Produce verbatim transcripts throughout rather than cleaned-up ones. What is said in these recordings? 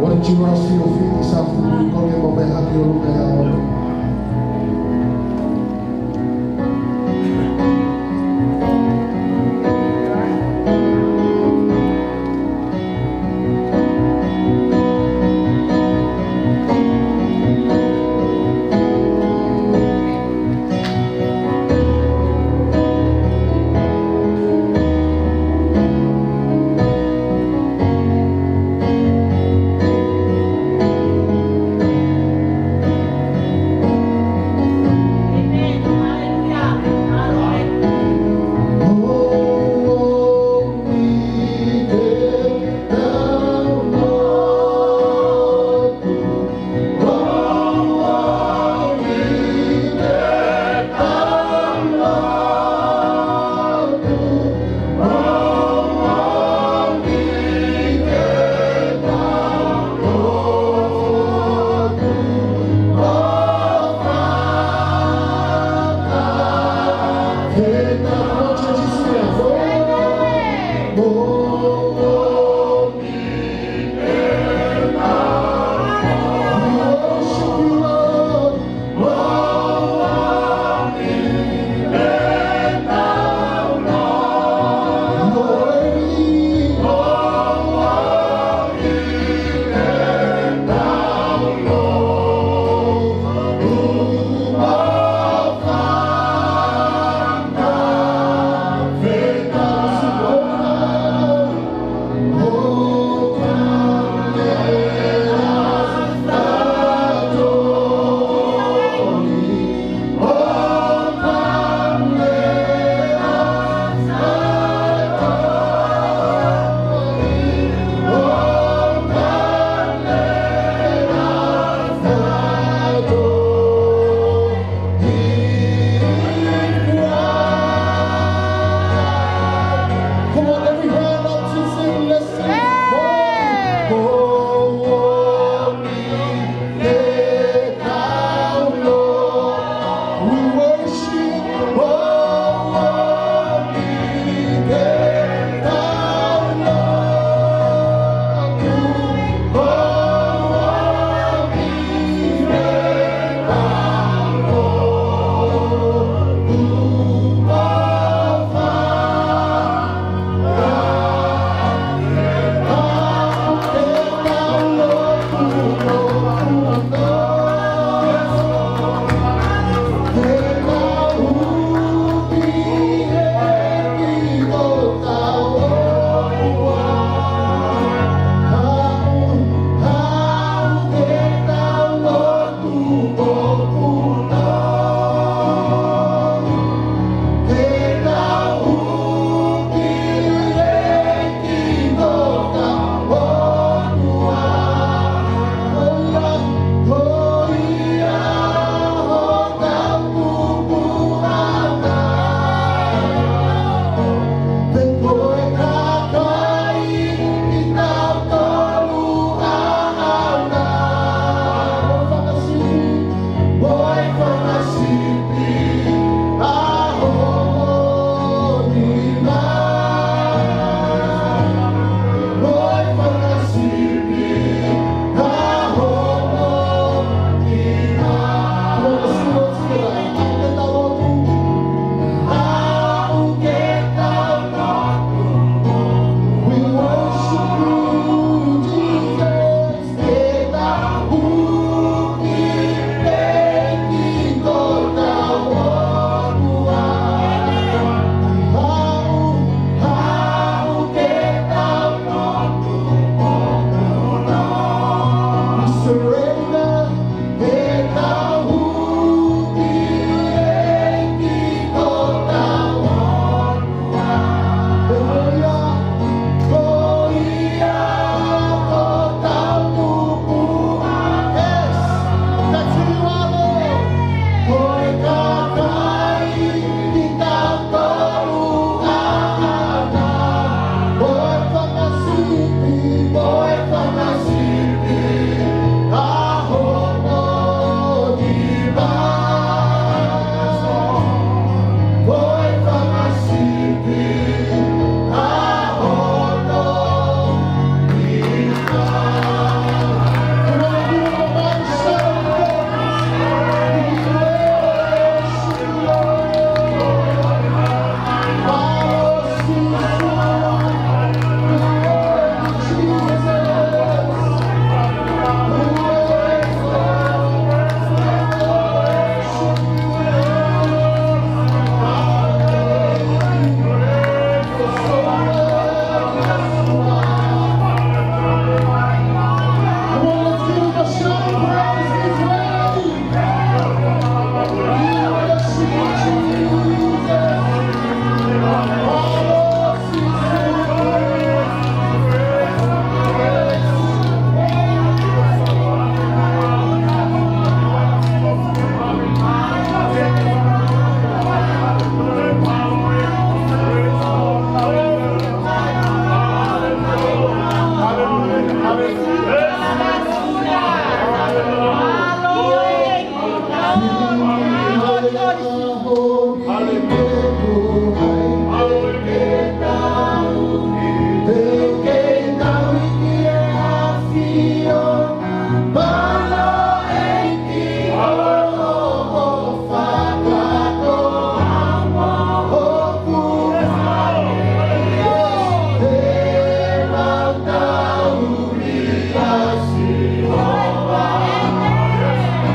Ua, tiu ua, sio fiti sa fulu ko ke mo me haki o lume a o.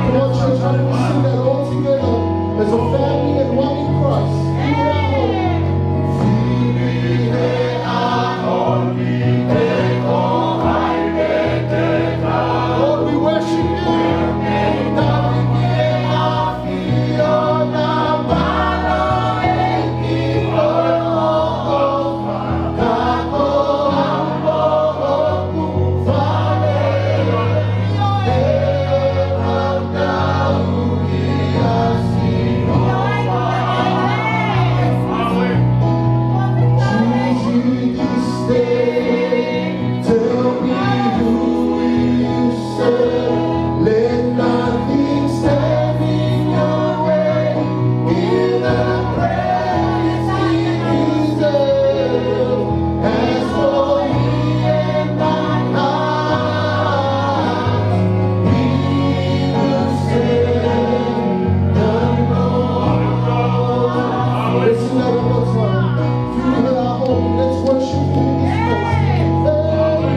Come on, church, how do we sing that all together as a family and one in Christ? Sing it out. Lord, we worship you. Tell me who you serve. Let nothing stand in your way. Give the praise he deserves. As for me and my house, we will serve the Lord. Let's sing that one more time. Let's worship him in this place.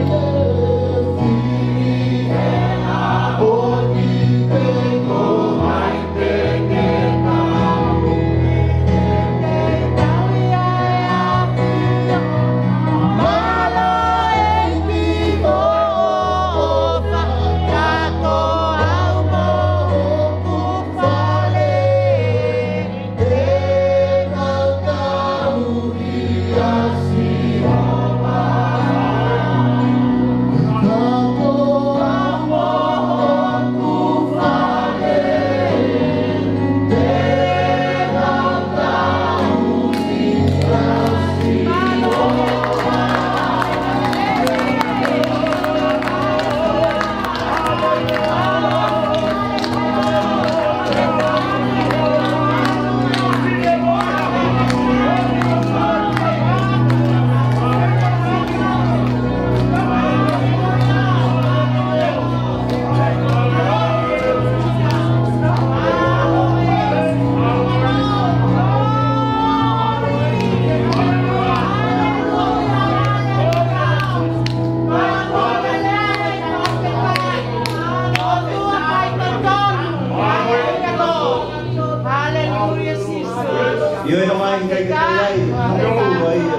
ʻIo, ʻe ʻomai, ʻikai ke ʻi ai ha moʻua ia.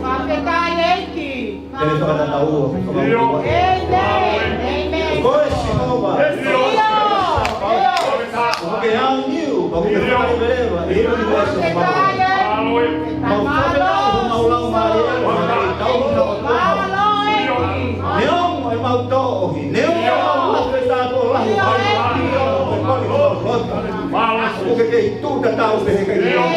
Fakafetaʻi ʻEiki. Te ne fakatatau, fakamoʻua. ʻĒmeni. ʻĒmeni. Ko e Sihova. ʻIo. ʻIo. ʻOku ke aoniu, ʻoku ke fakaveleva, ʻi he ʻunivēsi ʻoku mau. Fakafetaʻi ʻEiki. Mau fakafetaʻi homau laumālie, ʻoku mau tauhi ʻa e ʻOtua. Neongo ʻemau tōʻohi, neongo ʻemau fakafetaʻi ko lahi, ʻio, ʻio, ʻio, ʻio. ʻOku ke kei tuʻu tatau pē he ʻikai ke ʻi ai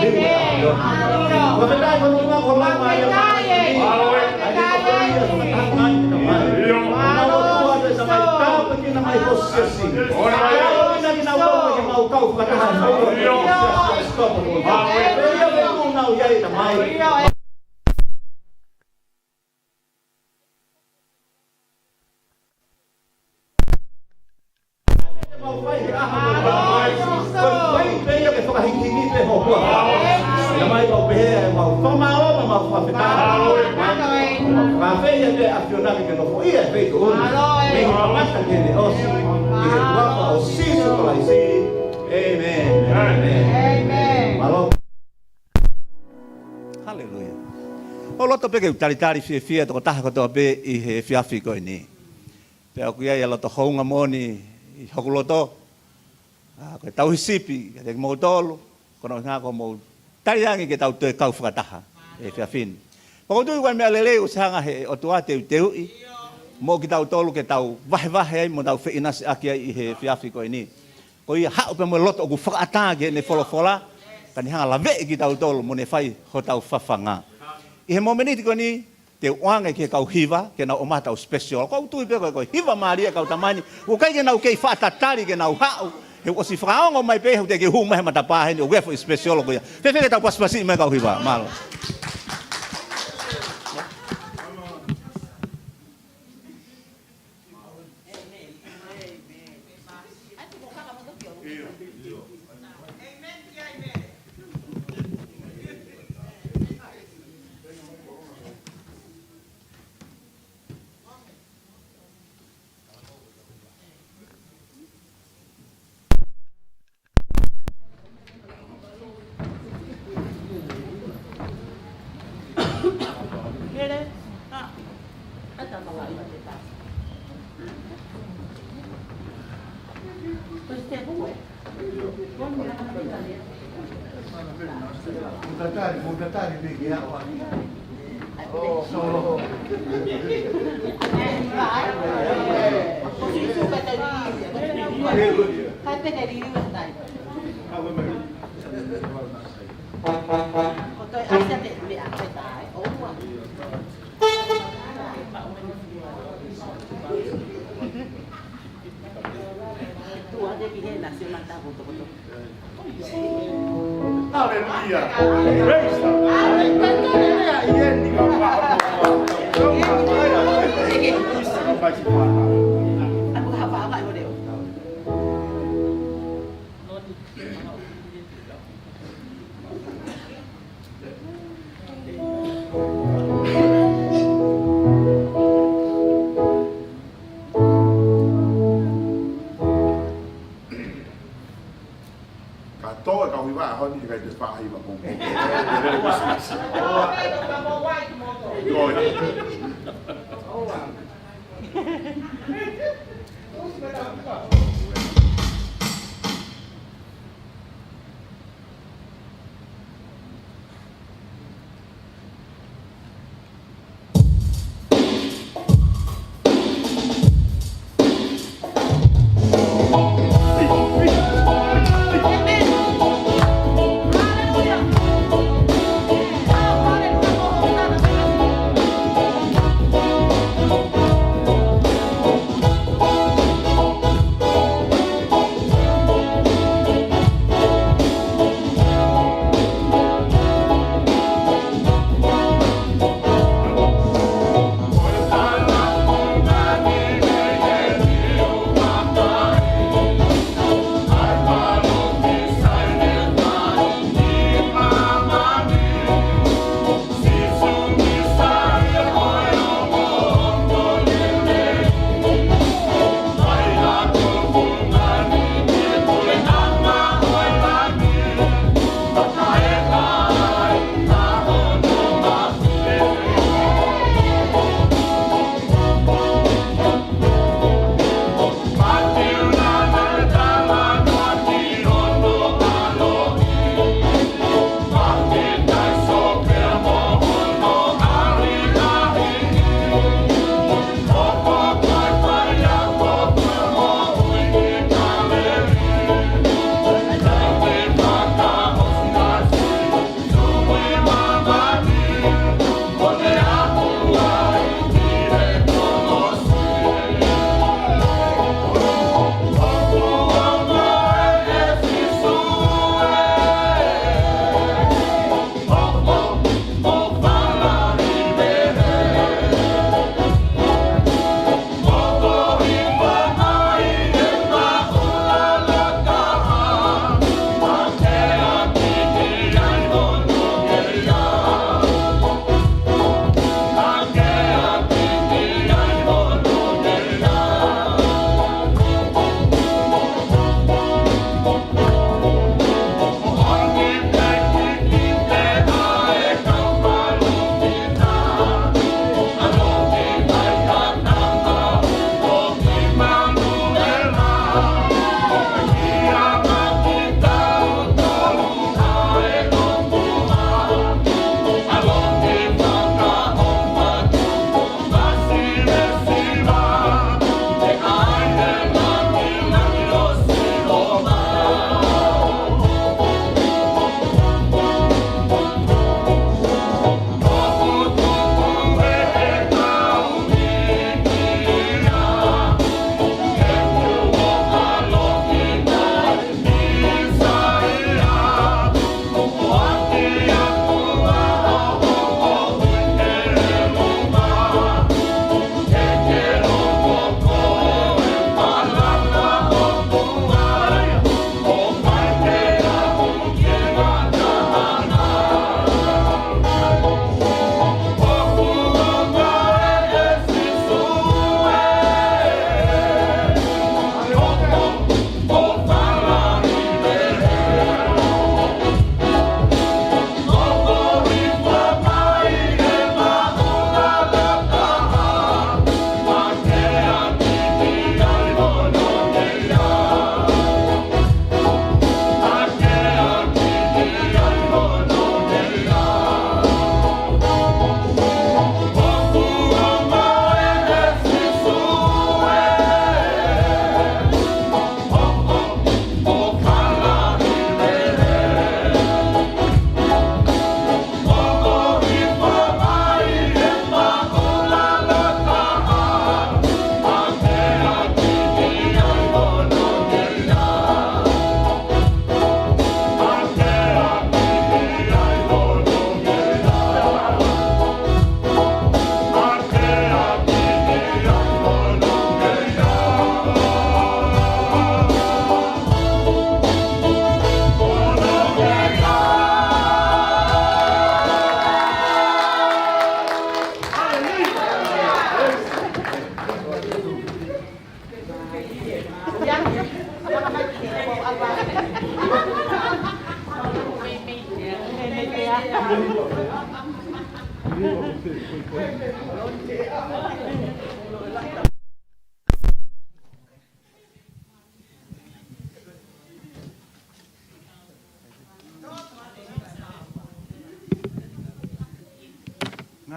ha ʻilo. Fakafetaʻi ko e ʻuhinga ko e laumālie ʻa e ʻOtua. ʻAi ke ko ia ko e taha ngai ki tamai. Mau ʻoatu atu e tamai tāpuekina mai ho siasi. Tāpuekina kinautolu ke mau kau fakataha mo e siasi ʻo e Sikopo. Pea ʻoku nau ʻi ai tamai. Mau fai he ʻaho ko eni. Ko e fai pē ia ke fakahikihiki pē ho huafa. Tamai, mau pehē ʻemau fakamālō mo ʻemau fakafetaʻi. Mau fakafetaʻi pē ʻa e ʻAfiona ke ke nofoʻia e feituʻu ni mei he kamata ki heʻene ʻosi. ʻI he huafa ʻo Sīsū Kalaisi. ʻĒmeni. ʻĒmeni. Mālō. Haleluia. ʻOku ou loto pē ke u talitali fiefia tokotaha kotoa pē ʻi he efiafi ko eni. Pea ʻoku ʻi ai e loto hounga moʻoni ʻi hoku loto. ʻA, ko e tauhi sipi kiate kimoutolu, ko hono ʻuhinga ko hoʻomou tali ange ke tau toe kau fakataha he efiafi ni. Pea ʻoku ou tui ko e meʻa lelei ʻoku hanga he ʻOtua ʻo teuteuʻi mo kitautolu ke tau vahevahe ai mo tau feʻinasiʻaki ai ʻi he efiafi ko eni. Ko ia, haʻu pē mo e loto ʻoku fakaʻatā ki heʻene folofola, ka ne hanga ʻo laveʻi kitautolu mo ne fai hotau fafanga. ʻI he momeniti ko eni, Te u ʻoange ki he kau hiva ke nau ʻomai haʻatau special. ʻOku ou tui pē ko e, ko e hiva mālie ʻa e kau tama ni, ʻoku ʻikai ke nau kei faʻa tatali ke nau haʻu. He ʻosi fakaongo mai pē he ʻoku teʻeki hū mai he matapā heni, ʻoku ʻi ai e foʻi special ko ia. Fēfē ke tau pasipasi mai kau hiva? Mālō. Hallelujah. Praise the Lord. Ka tō e kau hiva ʻaho ni, ʻikai te faʻa hiva pongipongi. Ko e.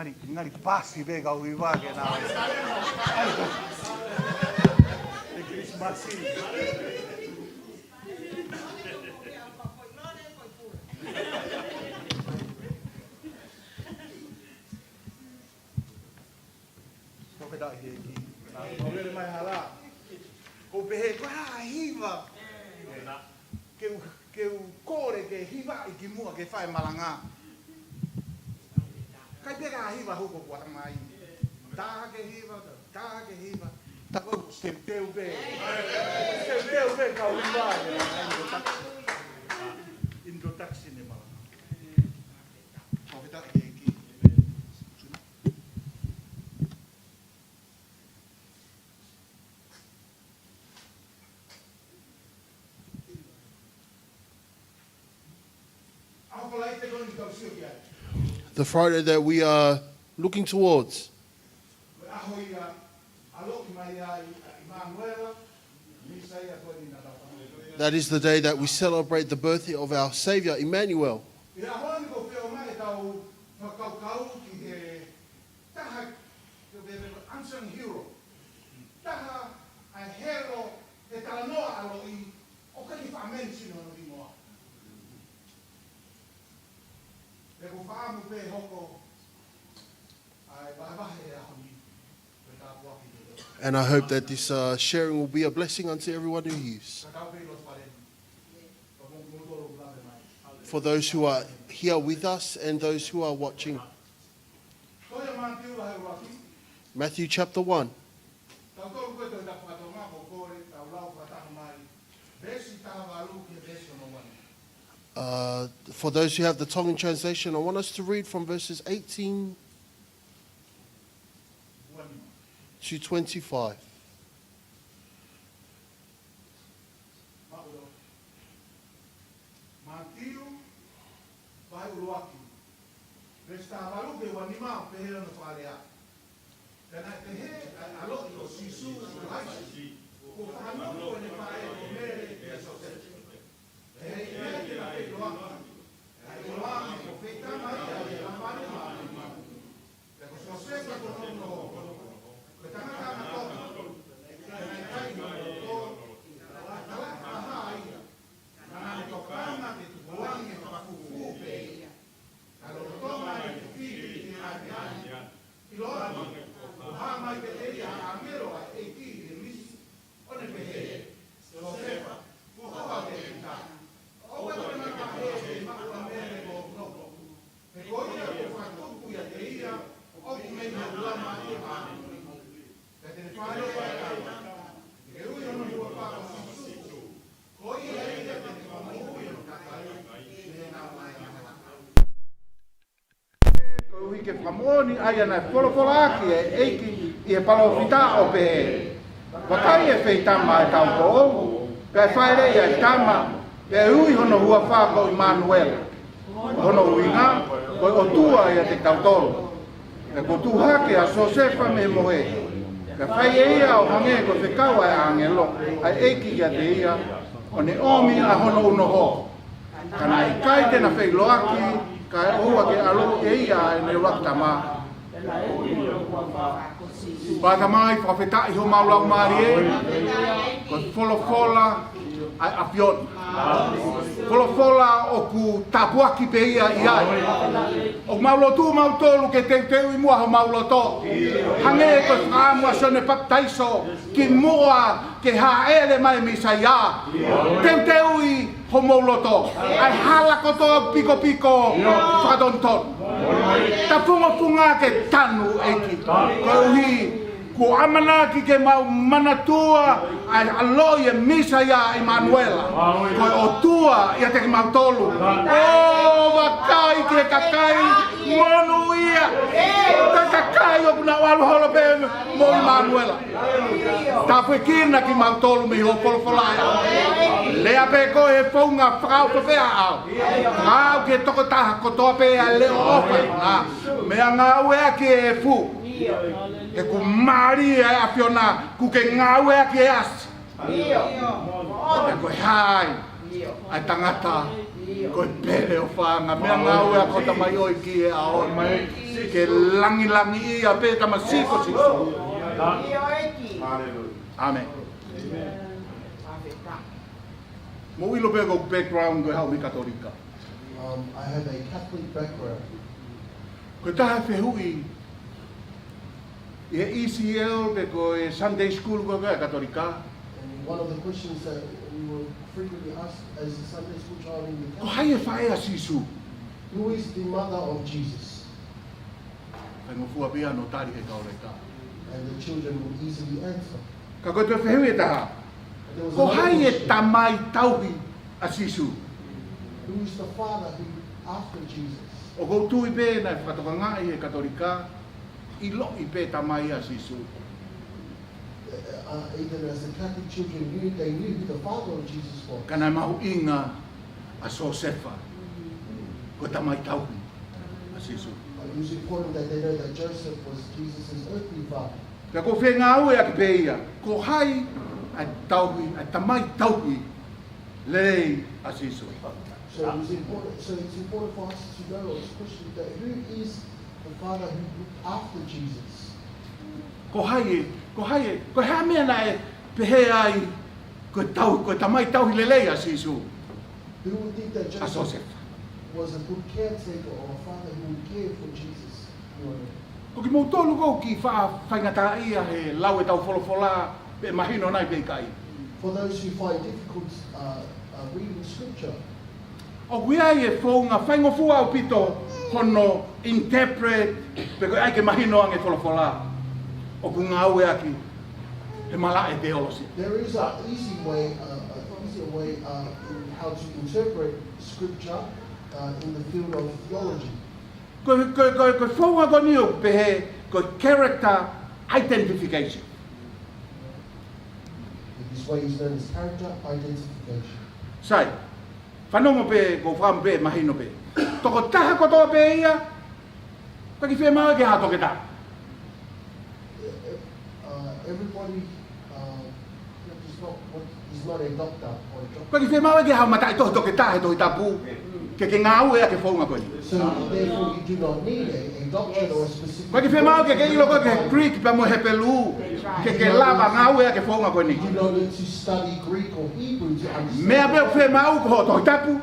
Ngali, ngali pasi pē kau hiva ke na. E Kilisimasi. Fakafetaʻi ki he ʻEiki. Naʻa ku lele mai hala. Ko u pehē, ko e hā e hiva ke u, ke u kole ke hivaʻi kimuʻa ke fai e malanga. ʻIkai pē ke hiva hoko kuo ʻatamai. Tā ke hiva, tā ke hiva. Tā ko u teuteu pē. Teuteu pē kau hiva. Introduction e malanga. Fakafetaʻi ki he ʻEiki. The Friday that we are looking towards, that is the day that we celebrate the birth of our Savior, Emmanuel. Taha, ko e unsung hero. Taha ʻa e hero he talanoa ʻaloʻi ʻoku ʻikai ke faʻa mention hono hingoa. Pea ko e fakaʻamu pē hoko ʻa e vahevahe he ʻaho ni, ko e tāpuaki ki he. And I hope that this, uh, sharing will be a blessing unto everyone who hears. Ka tau pē ʻi loto fale ni. Ka mo kimoutolu ʻoku lave mai. For those who are here with us and those who are watching. Ko ia Mātiu vahe ʻuluaki. Matthew chapter one. Tautolu ko e Tohi Tapu Faka-Tonga, ko e kole tau lau fakataha mai. Veesi taha valu ki he veesi hono ua nima. Uh, for those who have the Tongan translation, I want us to read from verses eighteen Ua nima. to twenty-five. Māʻulalo. Mātiu, vahe ʻuluaki. Veesi taha valu ki he ua nima ʻoku pehē hono fakalea. Pea naʻe pehē ʻa e ʻaloʻi ʻo Sīsū ko Kalaisi, kuo fakahoko ʻe heʻene faʻē ko Mele kia Siosefa. Pea ʻi ai te na feʻiloaki, ʻa e ʻiloa ko e feitama ia ʻi he lāvali ʻo e manu. Pea ko Siosefa ko hono unoho, ko e tangata angatonu, pea naʻe ʻikai ʻi hono loto ʻa e talaʻi fakahā ia, ka naʻe tokanga ke tukuange fakafufū pē ia. Ka lolotonga ʻene fili ki he ʻahiʻahi, ʻiloange, kuo hā mai kiate ia ha ʻāngelo ʻa e ʻEiki ʻi he misi, ʻo ne pehē, Siosefa, ko hoʻo ʻapiako, ʻoua te ke mavahe ke maʻu ʻa Mele ko hoʻo unoho. He ko ia kuo fakatupu ʻiate ia ʻoku mei he ʻUluaki Māʻoniʻoni. Pea te ne fāʻeleʻi ʻa e tama, te ke ui hono huafa ko Sīsū. Ko ia ia te ne fakamoʻui hono kakai mei heʻenau ngaahi angahala. Koeʻuhi ke fakamoʻoni ʻa ia naʻe folofola ʻaki ʻe he ʻEiki ʻi he palōfita ʻo pehē, Vakai ʻe feitama ʻa e taupoʻou, pea ʻe fāʻeleʻi ʻa e tama, pea ʻe ui hono huafa ko ʻImanuela. Ko hono ʻuhinga, ko e ʻOtua ʻiate kitautolu. Pea kuo tuʻu hake ʻa Siosefa mei he mohe, pea fai ʻe ia ʻo hangē ko e fekau ʻa e ʻāngelo ʻa e ʻEiki kiate ia, ʻo ne ʻomi ʻa hono unoho. Ka naʻe ʻikai te na feʻiloaki, kae ʻoua ke ʻaloʻi ʻe ia ʻene ʻuluaki tama. Pea Tamai, fakafetaʻi homau laumālie, ko e folofola ʻa e ʻAfiona. Folofola ʻoku tāpuaki pē ia ʻi ai. ʻOku mau lotu mautolu ke teuteuʻi muʻa homau loto. Hangē ko e fakaʻamu ʻa Sione Papitaiso kimuʻa ke hāʻele mai e Mīsaia. Teuteuʻi homou loto. ʻA e hala kotoa ʻoku pikopiko, fakatonutonu. Tafungofunga ke tanu ʻEiki. Koeʻuhi kuo ʻamanaki ke mau manatua ʻa e ʻaloʻi e Mīsaia, ʻImanuela. Ko e ʻOtua ʻiate kimautolu. ʻO vakai ki he kakai monūʻia. Ko e kakai ʻoku nau ʻalu holo pē mo ʻImanuela. Tāpuekina kimautolu mei hoʻo folofola ē. Lea pē koe he founga fakaʻofa pē ʻaʻau. Ngāue ki he tokotaha kotoa pē ʻa e leʻo ʻofa ʻi he meʻangāue ʻaki e efu. He ʻoku mālie ʻa e ʻAfiona, ʻoku ke ngāue ʻaki e ʻasi. Pea ko e hā ai ʻa e tangata, ko e pele ʻo fanga meʻangāue ʻa e ʻOtua mai ʻo e ki he ʻaho ni. Ke langilangiʻia pē tamasiʻi ko Sīsū. ʻĒmeni. Mou ʻilo pē ko e background ko e haʻu mei he Katolika. Um, I have a Catholic background. Ko e taha fehuʻi ʻi he E C L pe ko e Sunday school ko e Katolika. And one of the questions that we were frequently asked as a Sunday school child in the Catholic, ko hai e faʻē ʻa Sīsū? Who is the mother of Jesus? Faingofua pē ia hono tali ʻe he kauleka. And the children will easily answer. Ka ko e toe fehuʻi ʻe taha. There was another question. Ko hai e tamai tauhi ʻa Sīsū? Who is the father who, after Jesus? ʻOku ou tui pē naʻe fakatokangaʻi ʻe he Katolika, ʻiloʻi pē tamai ʻa Sīsū. Uh, even as the Catholic children knew, they knew who the father of Jesus was. Ka naʻe mahuʻinga ʻa Siosefa ko e tamai tauhi ʻa Sīsū. But it was important that they know that Joseph was Jesus' earthly father. Pea ʻoku ou fie ngāueʻaki pē ia, ko hai ʻa e tauhi, ʻa e tamai tauhi lelei ʻa Sīsū? So it was important, so it's important for us to know this question, that who is the father who looked after Jesus? Ko hai e, ko hai e, ko e hā e meʻa naʻe pehē ai ko e tau, ko e tamai tauhi lelei ʻa Sīsū? Who would think that Joseph was a good caretaker or a father who would care for Jesus? Ko kimoutolu ʻoku kiʻi faʻa faingataʻaʻia he lau ʻetau folofola pe mahino nai pe ʻikai. For those who find difficult, uh, uh, reading scripture, ʻoku ʻi ai e founga faingofua ʻaupito hono interpret pe ko e ʻai ke mahino ange folofola. ʻOku ngāueʻaki he malaʻe teolosia. There is an easy way, uh, an easier way, uh, in how to interpret scripture, uh, in the field of theology. Ko, ko, ko, ko e founga ko eni ʻoku pehē ko e character identification. This way is known as character identification. Sai, fanongo pē, ko fam pē, mahino pē. Tokotaha kotoa pē ia, ka ʻoku ʻikai fiemaʻu ke ʻi ai ha toketā. Uh, everybody, uh, is not, what, is not a doctor or a doctor. Ka ʻoku ʻikai fiemaʻu ke ʻi ai ha mataʻitohi toketā he Tohi Tapu ke, ke ngāueʻaki e founga ko eni. So therefore you do not need a, a doctrine or a specific. Ka ʻoku ʻikai fiemaʻu ke, ke ʻilo koe ki he Greek pea mo e Hepelū ke, ke lava ngāueʻaki e founga ko eni. You do not need to study Greek or Hebrew to understand. Meʻa pē ʻoku fiemaʻu ko hoʻo Tohi Tapu.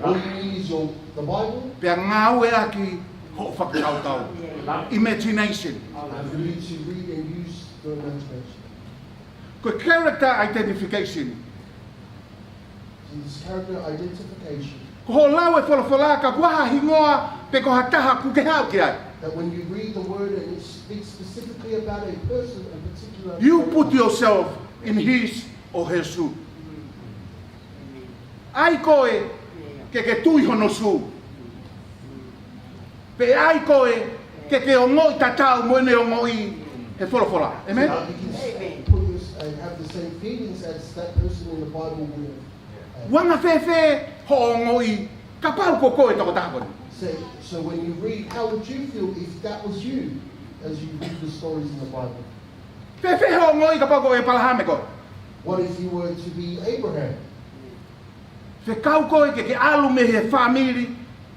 All you need is your, the Bible. Pea ngāueʻaki hoʻo fakakaukau. Imagination. And you need to read and use your imagination. Ko e character identification. This character identification. Ko hoʻo lau e folofola ka ʻoku ʻi ai ha hingoa pe ko ha taha ʻoku ke haʻu ki ai. That when you read the word and it speaks specifically about a person, a particular, you put yourself in his or her shoe. ʻAi koe ke ke tui hono sū. Pe ʻai koe ke ke ongoʻi tatau mo ʻene ongoʻi he folofola. ʻĒmeni? Now you can put this and have the same feelings as that person in the Bible would have. Anga fēfē hoʻo ongoʻi kapau ko koe tokotaha ko eni? So, so when you read, how would you feel if that was you, as you read the stories in the Bible? Fēfē hoʻo ongoʻi kapau ko ʻĒpalahame koe? What if you were to be Abraham? Fekau koe ke ke ʻalu mei he fāmili,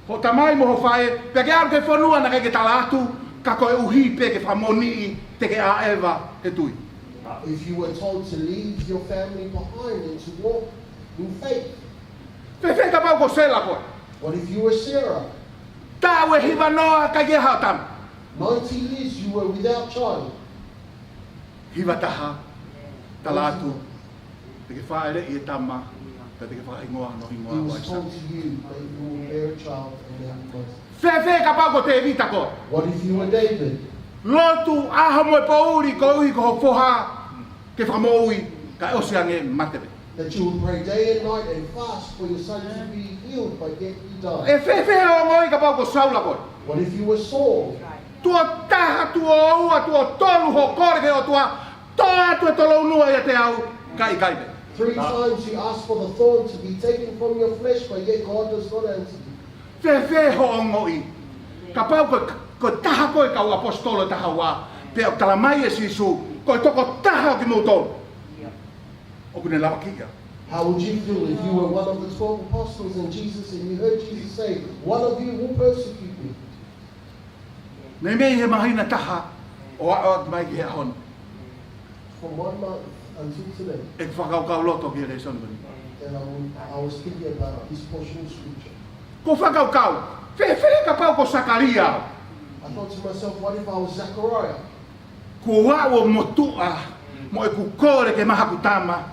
hoʻo tamai mo hoʻo faʻē, pea ke ʻalu ki he fonua naʻe ʻikai ke tala atu, ka koeʻuhi pē ke fakamoʻoniʻi te ke ʻaʻeva he tui. If you were told to leave your family behind and to walk in faith. Fēfē kapau ko Sela koe? What if you were Sarah? Taʻu ʻe hiva noa ʻikai ke ʻi ai haʻo tama. Ninety years you were without child. Hiva taha, tala atu, te ke fāʻeleʻi e tama, pea te ke fakahingoa hono hingoa ko Aisake. It was told to you that you will bear a child and name him Isaac. Fēfē kapau ko Tēvita koe? What if you were David? Lotu ʻaho mo e poʻuli koeʻuhi ko ho foha ke fakamoʻui, kae ʻosi ange mate pē. That you would pray day and night and fast for your son to be healed, but yet he died. ʻE fēfē hoʻo ongoʻi kapau ko Saula koe? What if you were Saul? Tuʻo taha, tuʻo ua, tuʻo tolu hoʻo kole ki he ʻOtua, toʻo atu e tolounua ʻiate au, ka ʻikai pē. Three times you asked for the thorn to be taken from your flesh, but yet God does not answer you. Fēfē hoʻo ongoʻi kapau ko e, ko e taha koe kau ʻaposetolo ʻe taha ua, pea ʻoku talamai ʻe Sīsū ko e tokotaha ʻo kimoutolu ʻoku ne lavakiʻi au? How would you feel if you were one of the twelve apostles and Jesus, and you heard Jesus say, "One of you will persecute me"? Meimei he māhina ʻe taha ʻo aʻu mai ki he ʻaho ni. From one month until today. ʻEku fakakaukauloto ki he lēsoni ko eni. And I was, I was thinking about this portion of scripture. Ko e fakakaukau, fēfē kapau ko Sakalia? I thought to myself, what if I was Zechariah? Kuo u motuʻa mo ʻeku kole ke maʻu haku tama,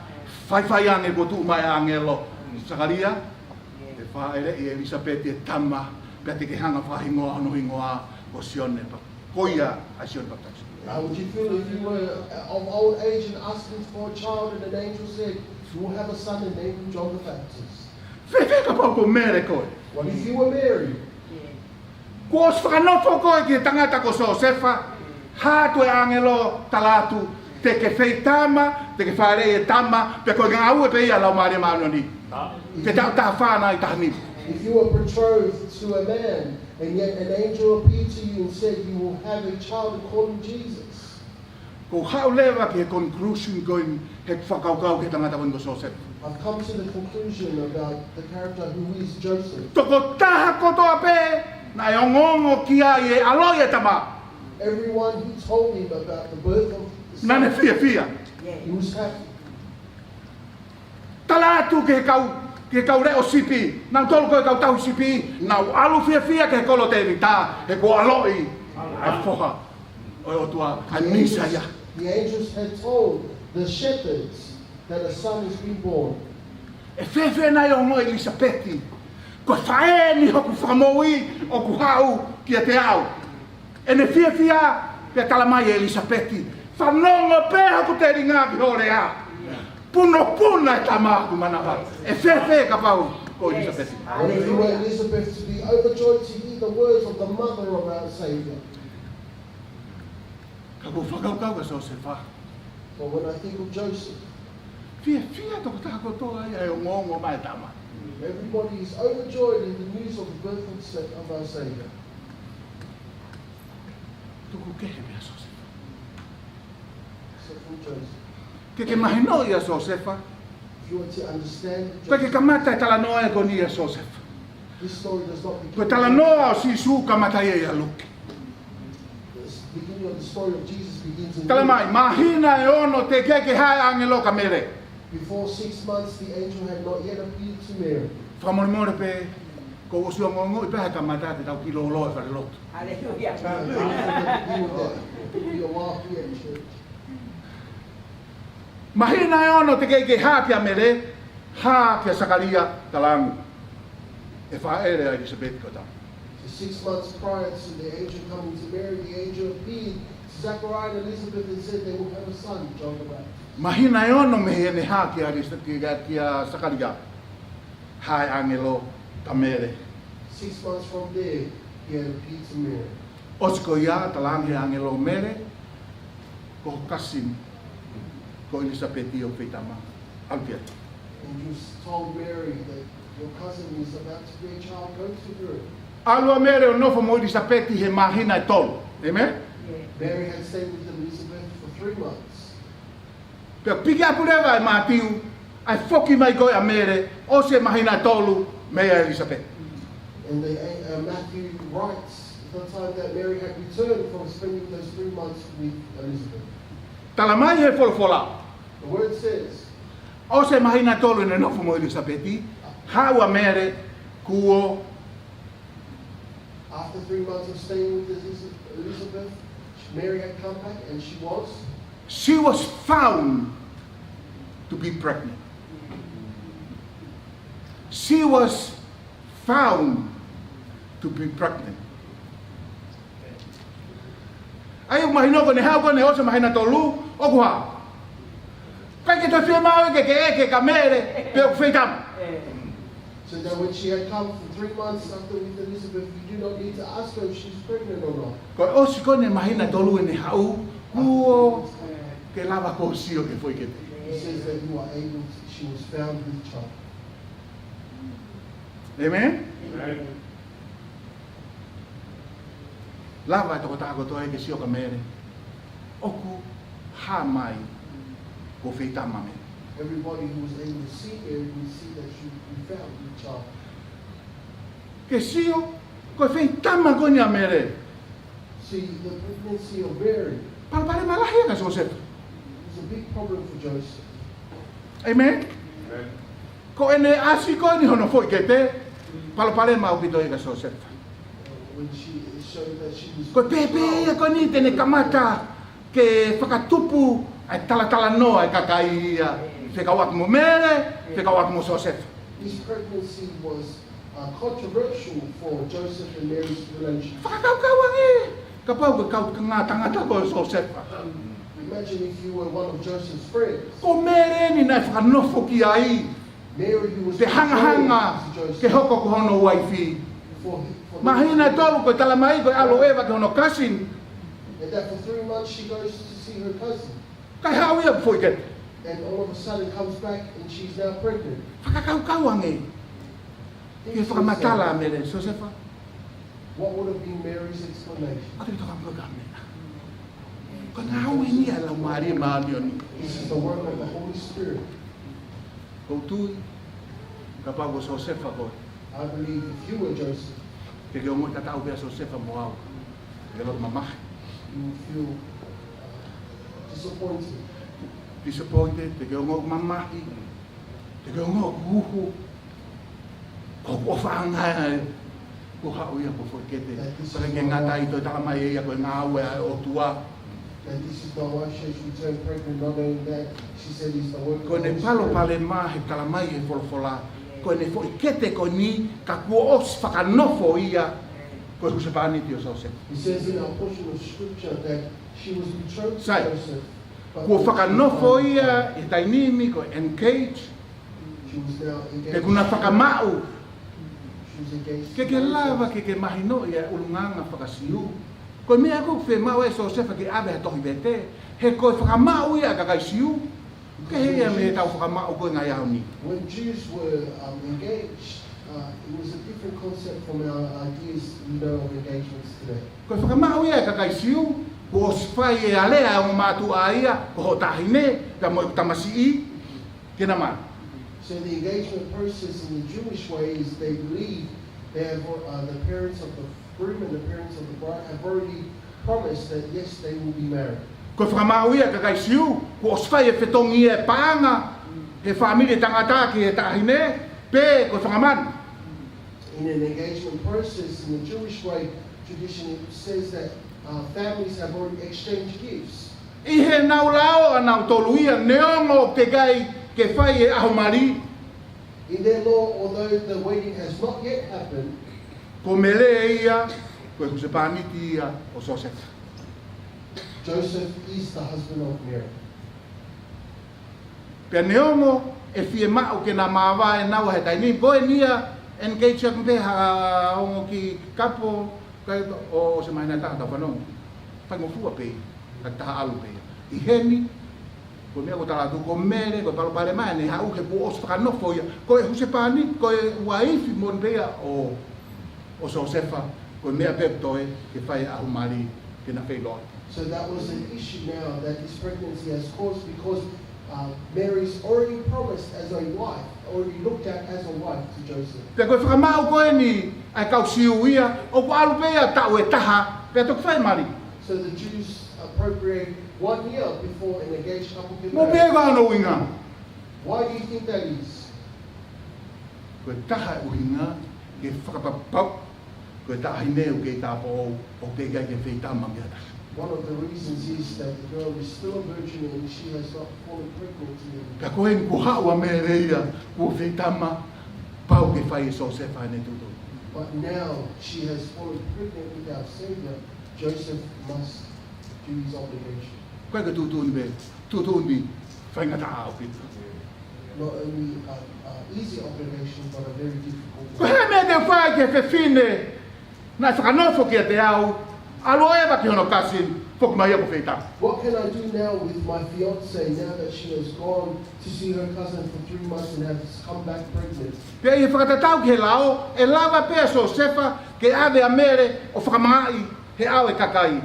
faifai ange kuo tuʻu mai ʻāngelo. Sakalia, ʻe fāʻeleʻi ʻe ʻIlisapeti e tama, pea te ke hanga fakahingoa hono hingoa ko Sione Pap-, ko ia ʻa Sione Papitaiso. How would you feel if you were of old age and asking for a child and an angel said, "You will have a son and name him John the Baptist"? Fēfē kapau ko Mele koe? What if you were Mary? Kuo ʻosi fakanofo koe ki he tangata ko Siosefa, hā atu e ʻāngelo tala atu, te ke feitama, te ke fāʻeleʻi e tama, pea ko e ngāue pē ia ʻa e Laumālie Māʻoniʻoni. Ke tau tā fānau ʻi tahi ni. If you were betrothed to a man, and yet an angel appeared to you and said, "You will have a child and call him Jesus." Ko u haʻu leva ki he conclusion ko eni he fakakaukau ki he tangata ko eni ko Siosefa. I've come to the conclusion about the character who is Joseph. Tokotaha kotoa pē naʻe ongoongo ki ai e ʻaloʻi e tama, everyone who told him about the birth of the son, naʻa ne fiefia. He was happy. Tala atu ki he kau, ki he kau leʻo sipi, naʻa nau tolu ko e kau tauhi sipi, naʻa nau ʻalu fiefia ki he kolo ʻo Tēvita, he kuo ʻaloʻi ʻa e foha ʻo e ʻOtua, ʻa e Mīsaia. The angels had told the shepherds that a son has been born. ʻE fēfē nai e ongo ʻo ʻIlisapeti? Ko e faʻē ni hoku fakamoʻui ʻoku haʻu kiate au. ʻEne fiefia, pea tala mai ʻe ʻIlisapeti, fanongo pē hoku telinga ki hoʻo lea. Punopuna e tama ʻoku manava. ʻE fēfē kapau ko ʻIlisapeti? What if you were Elizabeth to be overjoyed to hear the words of the mother of our Savior? Ka ko u fakakaukau kia Siosefa. But when I think of Joseph, fiefia tokotaha kotoa ia ʻi he ongoongo mai e tama. Everybody is overjoyed in the news of the birth of Sa-, of our Savior. Tuku kehe pē ʻa Siosefa. So from Joseph. Ke ke mahinoʻi ʻa Siosefa, if you want to understand Joseph, pea ke kamata e talanoa ko eni ʻa Siosefa. This story does not begin. Ko e talanoa ʻo Sīsū kamata ia ʻia Luke. The beginning of the story of Jesus begins in Luke. Tala mai, māhina ʻe ono teʻeki ke hā e ʻāngelo kia Mele. Before six months, the angel had not yet appeared to Mary. Fakamolemole pē, kuo u ʻosi ongoongoʻi pē he kamata te tau kilolo e falelotu. Haleluia. Be with that. It'll be a while here in church. Māhina ʻe ono teʻeki ke hā kia Mele, hā kia Sakalia, tala ange, ʻe fāʻele ʻa ʻIlisapeti ko e tama. So six months prior to the angel coming to Mary, the angel appeared to Zechariah and Elizabeth and said they will have a son, John the Baptist. Māhina ʻe ono mei heʻene hā kia ʻIlisa-, kia, kia Sakalia, hā e ʻāngelo kia Mele. Six months from there, he had appeared to Mary. ʻOsi ko ia, tala ange ʻe he ʻāngelo kia Mele, ko ho cousin ko ʻIlisapeti ʻoku feitama. ʻAlu ki ai. And you told Mary that your cousin is about to bear a child, go to her. ʻAlu ʻa Mele ʻo nofo mo ʻIlisapeti he māhina ʻe tolu. Amen? Mary had stayed with Elizabeth for three months. Pea piki ʻapu leva ʻe Mātiu, ʻa e foki mai ko ē ʻa Mele, ʻosi e māhina ʻe tolu, meia ʻIlisapeti. And the, uh, Matthew writes the time that Mary had returned from spending those three months with Elizabeth. Tala mai he folofola, the word says, ʻosi e māhina ʻe tolu ʻene nofo mo ʻIlisapeti, haʻu ʻa Mele, kuo After three months of staying with Eliz-, Elizabeth, Mary had come back and she was, she was found to be pregnant. She was found to be pregnant. ʻA ia ʻoku mahino ko ʻene haʻu ko ʻene ʻosi e māhina ʻe tolu, ʻoku hā? ʻIkai ke toe fiemaʻu ke ke ʻeke kia Mele pe ʻoku feitama. So that when she had come for three months after with Elizabeth, you do not need to ask her if she's pregnant or not. Ko e ʻosi ko ʻene māhina ʻe tolu ʻene haʻu, kuo ke lava koe ʻo sio ki he foʻi kete. He says that you are able to, she was found with child. Amen? Amen. Lava e tokotaha kotoa ia ke sio kia Mele, ʻoku hā mai kuo feitama ʻa Mele. Everybody who was able to see Mary would see that she would be found with child. Ke sio, ko e feitama ko eni ʻa Mele. See, the pregnancy of Mary Palopalema lahi ia kia Siosefa. Is a big problem for Joseph. Amen? Amen. Ko ʻene ʻasi ko eni hono foʻi kete, palopalema ʻaupito ia kia Siosefa. When she showed that she was Ko e pēpē ia ko eni te ne kamata ke fakatupu ʻa e talatalanoa ʻa e kakai ia, fekauʻaki mo Mele, fekauʻaki mo Siosefa. This pregnancy was uh, controversial for Joseph and Mary's relationship. Fakakaukau ange, kapau ko e kaungā tangata koe ʻo Siosefa. Imagine if you were one of Joseph's friends. Ko Mele eni naʻe fakanofo ki ai. Mary, who was Te hangahanga betrothed to ke Joseph hoko ko hono uaifi. for, for the Māhina ʻe tolu ko e talamai ko e ʻalu ʻo ʻeva ki hono cousin. And that for three months she goes to see her cousin. Kae haʻu ia ʻo foʻi kete. And all of a sudden comes back and she's now pregnant. Fakakaukau ange. Think Ke to fakamatala yourself, Mele, Siosefa. What would have been Mary's explanation? ʻOku te toka mo ka mea. Ko e ngāue eni ʻa e Laumālie Māʻoniʻoni. This is the work of the Holy Spirit. ʻOku ou tui, kapau ko Siosefa koe. I believe if you were Joseph, Te ke ongoʻi tatau pē ʻa Siosefa mo au. Te ke loto mamahi. You would feel, uh, disappointed. Disappointed, te ke ongoʻi mamahi. Te ke ongoʻi kuhu. Ko e ʻofaʻanga ē, kuo haʻu ia ʻo foʻi kete. That this is Pea ke my ngata ai wife. Toe talamai ʻe ia ko e ngāue ʻa e ʻOtua. That this is my wife, she has returned pregnant. Not only that, she said it's the work of Ko the ʻene Holy Spirit. Palopalema he talamai he folofola. Ko ʻene foʻi kete ko eni ka kuo ʻosi fakanofo ia ko e husepāniti ʻo Siosefa. He says in our portion of scripture that she was betrothed to Sai. Joseph, but Kuo then she fakanofo found ia out he taimi ni ko e engage. She was now engaged. He kuo na fakamaʻu. She was engaged to Joseph. Ke ke lava ke ke mahinoʻi ʻa e ʻulungaanga faka-Siu. Ko e meʻa ʻoku fiemaʻu ʻe Siosefa ke ʻave ha tohi vete. He ko e fakamaʻu ia ʻa e kakai Siu. Kehe ia mei heʻetau fakamaʻu ko ē he ngaahi ʻaho ni. When Jews were, um, engaged, uh, it was a different concept from our ideas, you know, of engagements today. Ko e fakamaʻu ia ʻa e kakai Siu, kuo ʻosi fai e alea ʻa e ongo mātuʻa ia, ko hoʻo taʻahine, pea mo e tamasiʻi, ke na mali. So the engagement process in the Jewish way is they believe they have, uh, the parents of the groom and the parents of the bride have already promised that, yes, they will be married. Ko e fakamaʻu ia ʻa e kakai Siu, kuo ʻosi fai e fetongi e paʻanga, he fāmili tangata ki he taʻahine, pe ko e fanga manu. In an engagement process, in the Jewish way, tradition, it says that, uh, families have already exchanged gifts. ʻI heʻenau lao ʻanautolu ia, neongo ʻoku teʻeki ai ke fai e ʻaho mali. In their law, although the wedding has not yet happened, Ko Mele ia, ko e husepāniti ia ʻo Siosefa. Joseph is the husband of Mary. Pea neongo ʻe fiemaʻu ke na māvae naua he taimi ni, ko eni ia engage ʻaki pē ha ongo kiʻi kapo, kae ʻosi e māhina ʻe taha tau fanongo. Faingofua pē, ka taha ʻalu pē. ʻI heni, ko e meʻa ko e tala atu ko Mele, ko e palopalema ʻene haʻu he kuo ʻosi fakanofo ia. Ko e husepāniti, ko e uaifi moʻoni pē ia ʻo, ʻo Siosefa, ko e meʻa pē ʻoku toe ke fai e ʻaho mali ke na feʻiloaki. So that was an issue now that this pregnancy has caused because, uh, Mary's already promised as a wife, already looked at as a wife to Joseph. Pea ko e fakamaʻu ko eni ʻa e kau Siu ia, ʻoku ʻalu pē ia taʻu ʻe taha, pea toki fai e mali. So the Jews appropriate one year before an engaged couple can marry. Mou pehē ko e hā hono ʻuhinga? Why do you think that is? Ko e taha e ʻuhinga ke fakapapauʻi ko e taʻahine ʻoku kei tāupoʻou, ʻoku teʻeki ai ke feitama mei ha taha. One of the reasons is that the girl is still a virgin and she has not fallen pregnant yet. Ka ko eni kuo haʻu ʻa Mele ia, kuo feitama, pau ke fai ʻe Siosefa ʻene tuʻutuʻuni. But now she has fallen pregnant with our Savior, Joseph must do his obligation. Ko e ke tuʻutuʻuni pē, tuʻutuʻuni faingataʻa ʻaupito. Not only a, a easy obligation, but a very difficult one. Ko e hā e meʻa te u fai ki he fefine naʻe fakanofo kiate au, ʻalu ʻo ʻeva ki hono cousin, foki mai ia kuo feitama? What can I do now with my fiancée, now that she has gone to see her cousin for three months and has come back pregnant? Pea ʻi he fakatatau ki he lao, ʻe lava pē ʻa Siosefa ke ʻave ʻa Mele ʻo fakamāʻi he ʻao ʻo e kakai.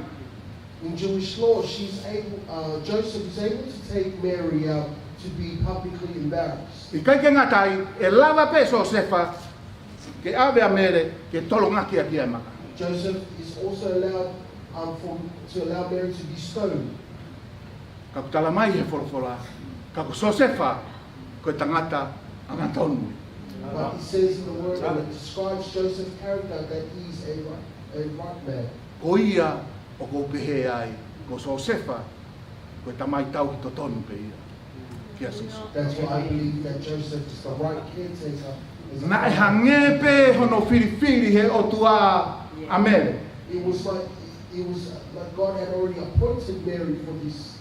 In Jewish law, she's able, uh, Joseph is able to take Mary out to be publicly embarrassed. ʻIkai ke ngata ai, ʻe lava pē ʻe Siosefa ke ʻave ʻa Mele ke tolongaki ʻaki ʻa e maka. Joseph is also allowed um, for, to allow Mary to be stoned. Ka ʻoku tala mai he folofola, ka ko Siosefa, ko e tangata angatonu. But it says in the word, and it describes Joseph's character, that he is a right, a right man. Ko ia ʻoku ou pehē ai, ko Siosefa, ko e tamai tauhi totonu pē ia kia Sīsū. That's why I believe that Joseph is the right caretaker. Naʻe hangē pē hono filifili he ʻOtua ʻa Mele. It was like, it was like God had already appointed Mary for this.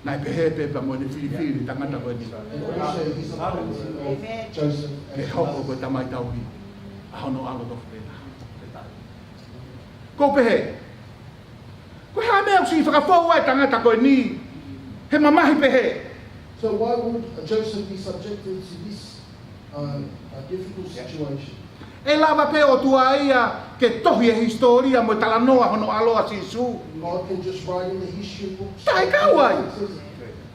Naʻe pehē pē pea mo ʻene filifili tangata ko eni. And also his appointing of Joseph as his. Ke hoko ko e tamai tauhi ʻa hono ʻAlo tofu pē. ʻOku ou pehē, ko e hā e meʻa ʻoku siʻi fakafou ai e tangata ko eni he mamahi pehē? So why would Joseph be subjected to this, uh, uh, difficult situation? ʻE lava pē ʻOtua ia ke tohi e hisitōlia mo e talanoa hono ʻAlo ʻa Sīsū. God can just write in the history books. Taʻe kau ai.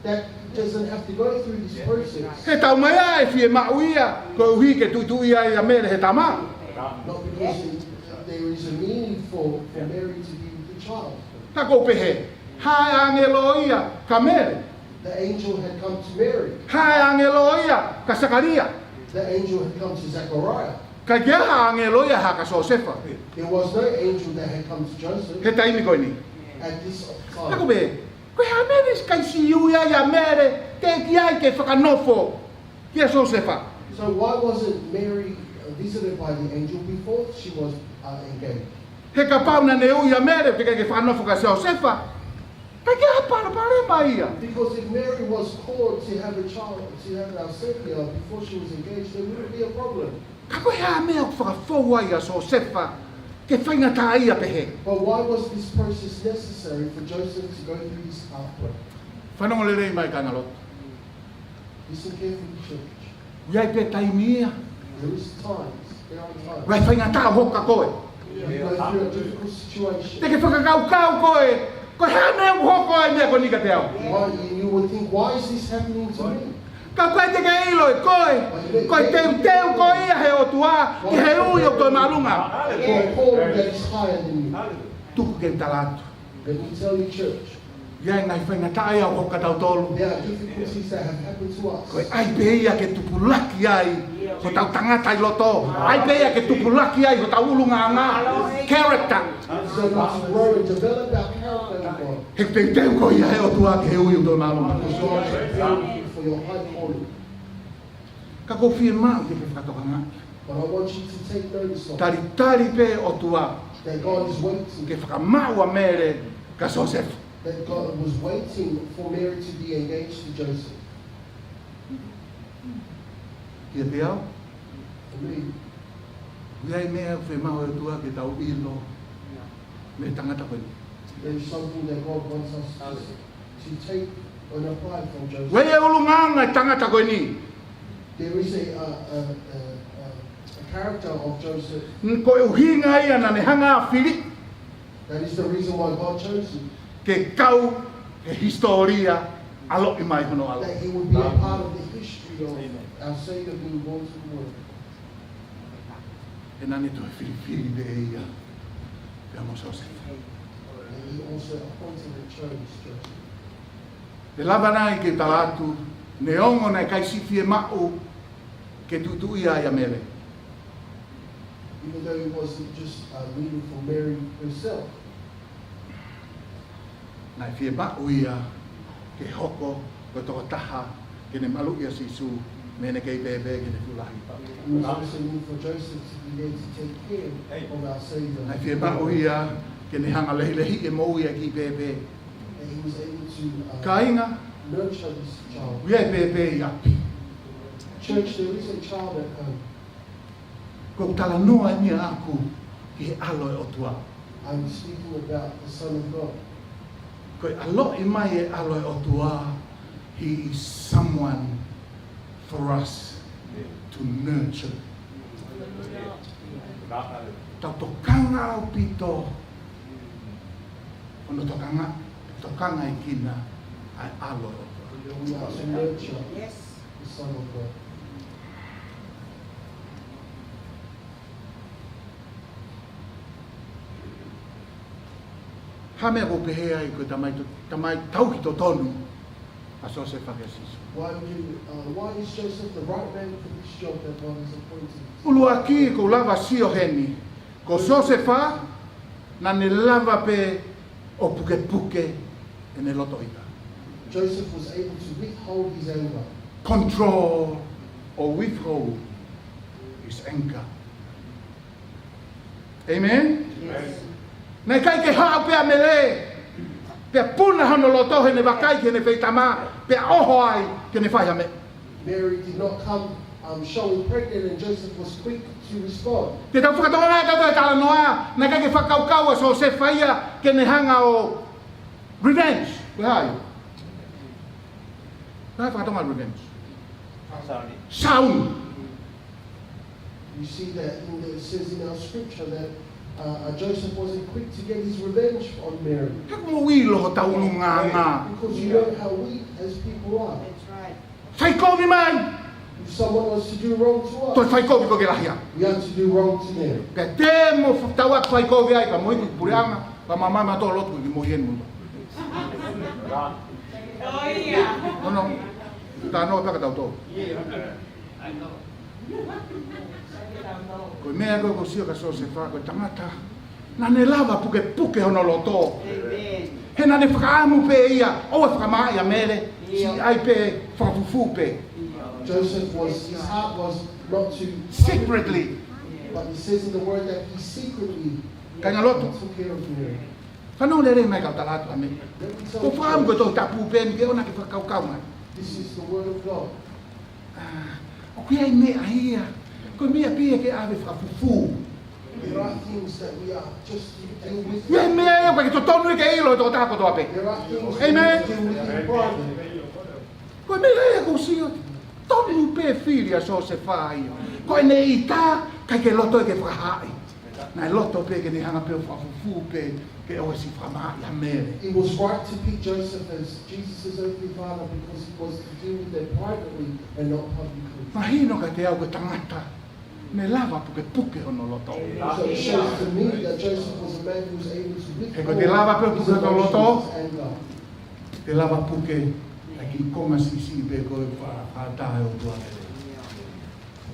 That doesn't have to go through this process. He taumaiā ʻe fiemaʻu ia, koeʻuhi ke tuʻituʻia ai ʻa Mele he tama. Not because it, there is a need for, for Mary to be with the child. Ka ʻoku ou pehē, hā e ʻāngelo ia kia Mele. The angel had come to Mary. Hā e ʻāngelo ia kia Sakalia. The angel had come to Zechariah. ʻIkai ke ʻi ai ha ʻāngelo ia kia Siosefa. There was no angel that had come to Joseph. He taimi ko eni. At this time. Ka ʻoku ou pehē, ko e hā e meʻa naʻe ʻikai siʻi ui ai ʻa Mele, teʻeki ai ke fakanofo kia Siosefa? So why wasn't Mary, uh, visited by the angel before she was, uh, engaged? He kapau naʻa ne ui ʻa Mele, teʻeki ai ke fakanofo kia Siosefa, ʻikai ke ʻi ai ha palopalema ia. Because if Mary was called to have a child, to have our Savior before she was engaged, there wouldn't be a problem. Ka ko e hā e meʻa ʻoku fakafou ai ʻa Siosefa ke faingataʻaʻia pehē? But why was this process necessary for Joseph to go through this heartbreak? Fanongo lelei mai kāinga lotu. Listen carefully, church. ʻI ai pē taimi ia. There is times, there are times. ʻOku ʻi ai e faingataʻa ʻoku hoko kia koe. You go through a difficult situation. Te ke fakakaukau koe, ko e hā e meʻa ʻoku hoko ai e meʻa ko eni kiate au? Why, you would think, "Why is this happening to me?" Ka ʻoku ʻikai te ke ʻilo ʻe koe, ko e teuteu koe ia he ʻOtua ki he ui ʻoku toe māʻolunga. For a call that is higher than you. Tuku ke u tala atu. Let me tell you, church. ʻI ai e ngaahi faingataʻa ia ʻoku hoko kia tautolu. There are difficulties that have happened to us. Ko e ʻai pē ia ke tupulaki ai hotau tangata ʻi loto. ʻAi pē ia ke tupulaki ai hotau ʻulungaanga. Character. So we need to grow and develop our character in God. He teuteu koe ia he ʻOtua ki he ui ʻoku toe māʻolunga. Because God has prepared you for your high calling. Ka ʻoku ou fiemaʻu ke ke fakatokangaʻi. But I want you to take notice of. Talitali pē ʻOtua. That God is waiting. Ke fakamaʻu ʻa Mele kia Siosefa. That God was waiting for Mary to be engaged to Joseph. Kiate au? For me. ʻI ai e meʻa ʻoku fiemaʻu ʻe he ʻOtua ke tau ʻilo mei he tangata ko eni. There is something that God wants us to, to take and apply from Joseph. ʻOku ʻi ai e ʻulungaanga e tangata ko eni. There is a, a, a, a, a, a character of Joseph. Ko e ʻuhinga ia naʻa ne hanga ʻo fili. That is the reason why God chose him. Ke kau he hisitōlia ʻaloʻi mai hono ʻAlo. That he would be a part of the history of our Savior being born to the world. He naʻa ne toe filifili pē ia pea mo Siosefa. And he also appointed and chose Joseph. ʻE lava nai ke tala atu, neongo naʻe ʻikai siʻi fiemaʻu ke tuʻituʻia ai ʻa Mele. Even though it wasn't just, uh, needed for Mary herself. Naʻe fiemaʻu ia ke hoko ko e tokotaha ke ne maluʻi ʻa Sīsū mei heʻene kei pēpē ki heʻene fuʻu lahi. It was also needed for Joseph to be there to take care of our Savior. Naʻe fiemaʻu ia ke ne hanga ʻo lehilehiʻi e moʻui ʻa e kei pēpē. And he was able to, uh, kāinga, nurture this child. ʻOku ʻi ai e pēpē ʻi ʻapi. Church, there is a child at home. ʻOku ou talanoa ʻeni ʻaʻaku ki he ʻAlo ʻo e ʻOtua. I'm speaking about the Son of God. Ko e ʻaloʻi mai e ʻAlo ʻo e ʻOtua, he is someone for us to nurture. Tau tokanga ʻaupito, ʻo ne tokanga, tokangaʻi kinaua e ʻAlo ʻo e ʻOtua. We are to nurture the Son of God. Hā e meʻa ʻoku pehē ai ko e tamai to-, tamai tauhi totonu ʻa Siosefa kia Sīsū? Why would you, uh, why is Joseph the right man for this job that God has appointed? ʻUluaki, ʻoku ou lava ʻo sio heni, ko Siosefa naʻa ne lava pē ʻo pukepuke ʻene loto ʻita. Joseph was able to withhold his anger. Control or withhold his anger. Amen? Naʻe ʻikai ke haʻu pē ʻa Mele, pea puna hono loto heʻene vakai ki heʻene feitama, pea ʻoho ai ke ne fai ha meʻa. Mary did not come, um, showing pregnant, and Joseph was quick to respond. Te tau fakatokangaʻi ʻe tautolu e talanoa, naʻe ʻikai ke fakakaukau ʻa Siosefa ia ke ne hanga ʻo revenge. Ko e hā ia? Ko e hā e fakatonga revenge? Sauni. You see that in the, it says in our scripture that, uh, uh, Joseph wasn't quick to get his revenge on Mary. He ʻoku mou ʻilo hotau ʻulungaanga. Because you know how we as people are. Fai kovi mai. If someone wants to do wrong to us, toe fai kovi koe ke lahi ange. We have to do wrong to them. Pea te mo f-, tau atu fai kovi ai ka mo iku puleʻanga, ka mamae ma tō lotu ki mo hien muto. Oh, yeah. No, no. Tā no peka tau tō. Ko e meʻa ko ē ʻoku ou sio kia Siosefa, ko e tangata naʻa ne lava pukepuke hono loto. He naʻa ne fakaʻamu pē ia ʻoua ʻe fakamaaʻi ʻa Mele, siʻi ʻai pē, fakafufū pē. Joseph was, his heart was not to secretly, but it says in the word that he secretly took care of Mary. Kāinga lotu. Fanongo lelei mai kau tala atu ʻa Mele. Let me tell you, ʻoku ou fakaʻamu ko e Tohi Tapu pē eni ke ʻoua naʻa ke fakakaukau mai. This is the word of God. ʻOku ʻi ai e meʻa ia, ko e meʻa pē ia ke ʻave fakafufū. ʻI ai e meʻa ia ʻoku ʻikai ke totonu ia ke ʻilo ʻe he tokotaha kotoa pē. ʻĒmeni. Ko e meʻa ia ʻoku ou sio, tonu pē fili ʻa Siosefa ia. Ko ʻene ʻita, ʻikai ke loto ia ke fakahaaʻi. Naʻe loto pē ke ne hanga pē ʻo fakafufū pē ke ʻoua ʻe siʻi fakamaaʻi ʻa Mele. It was right to pick Joseph as Jesus' earthly father because he was to deal with them privately and not publicly. Mahino kiate au ko e tangata ne lava pukepuke hono loto. So it shows to me that Joseph was a man who was able to withhold his anger. He ko e lava pē puke hono loto, te lava puke ʻa e kiʻi konga siʻisiʻi pē ko ē ʻoku fa-, fakataha ʻe he ʻOtua.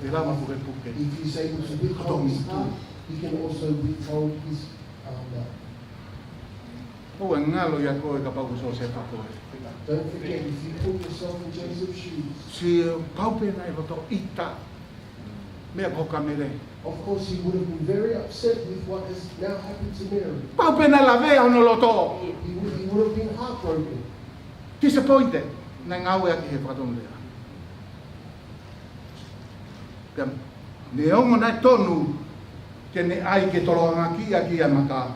Te lava pukepuke. If he's able to withhold his heart, he can also withhold his, um, mouth. ʻOua ʻe ngalo ʻia koe kapau ko Siosefa koe. Don't forget, if you put yourself in Joseph's shoes, sio, pau pē naʻe loto ʻita e meʻa ko ē ʻa Mele. Of course, he would have been very upset with what has now happened to Mary. Pau pē naʻe lavea hono loto. He would, he would have been heartbroken. Disappointed. Naʻe ngāueʻaki he fakatonulea. Pea neongo naʻe tonu ke ne ʻai ke toloangaʻaki ʻaki ʻa e maka.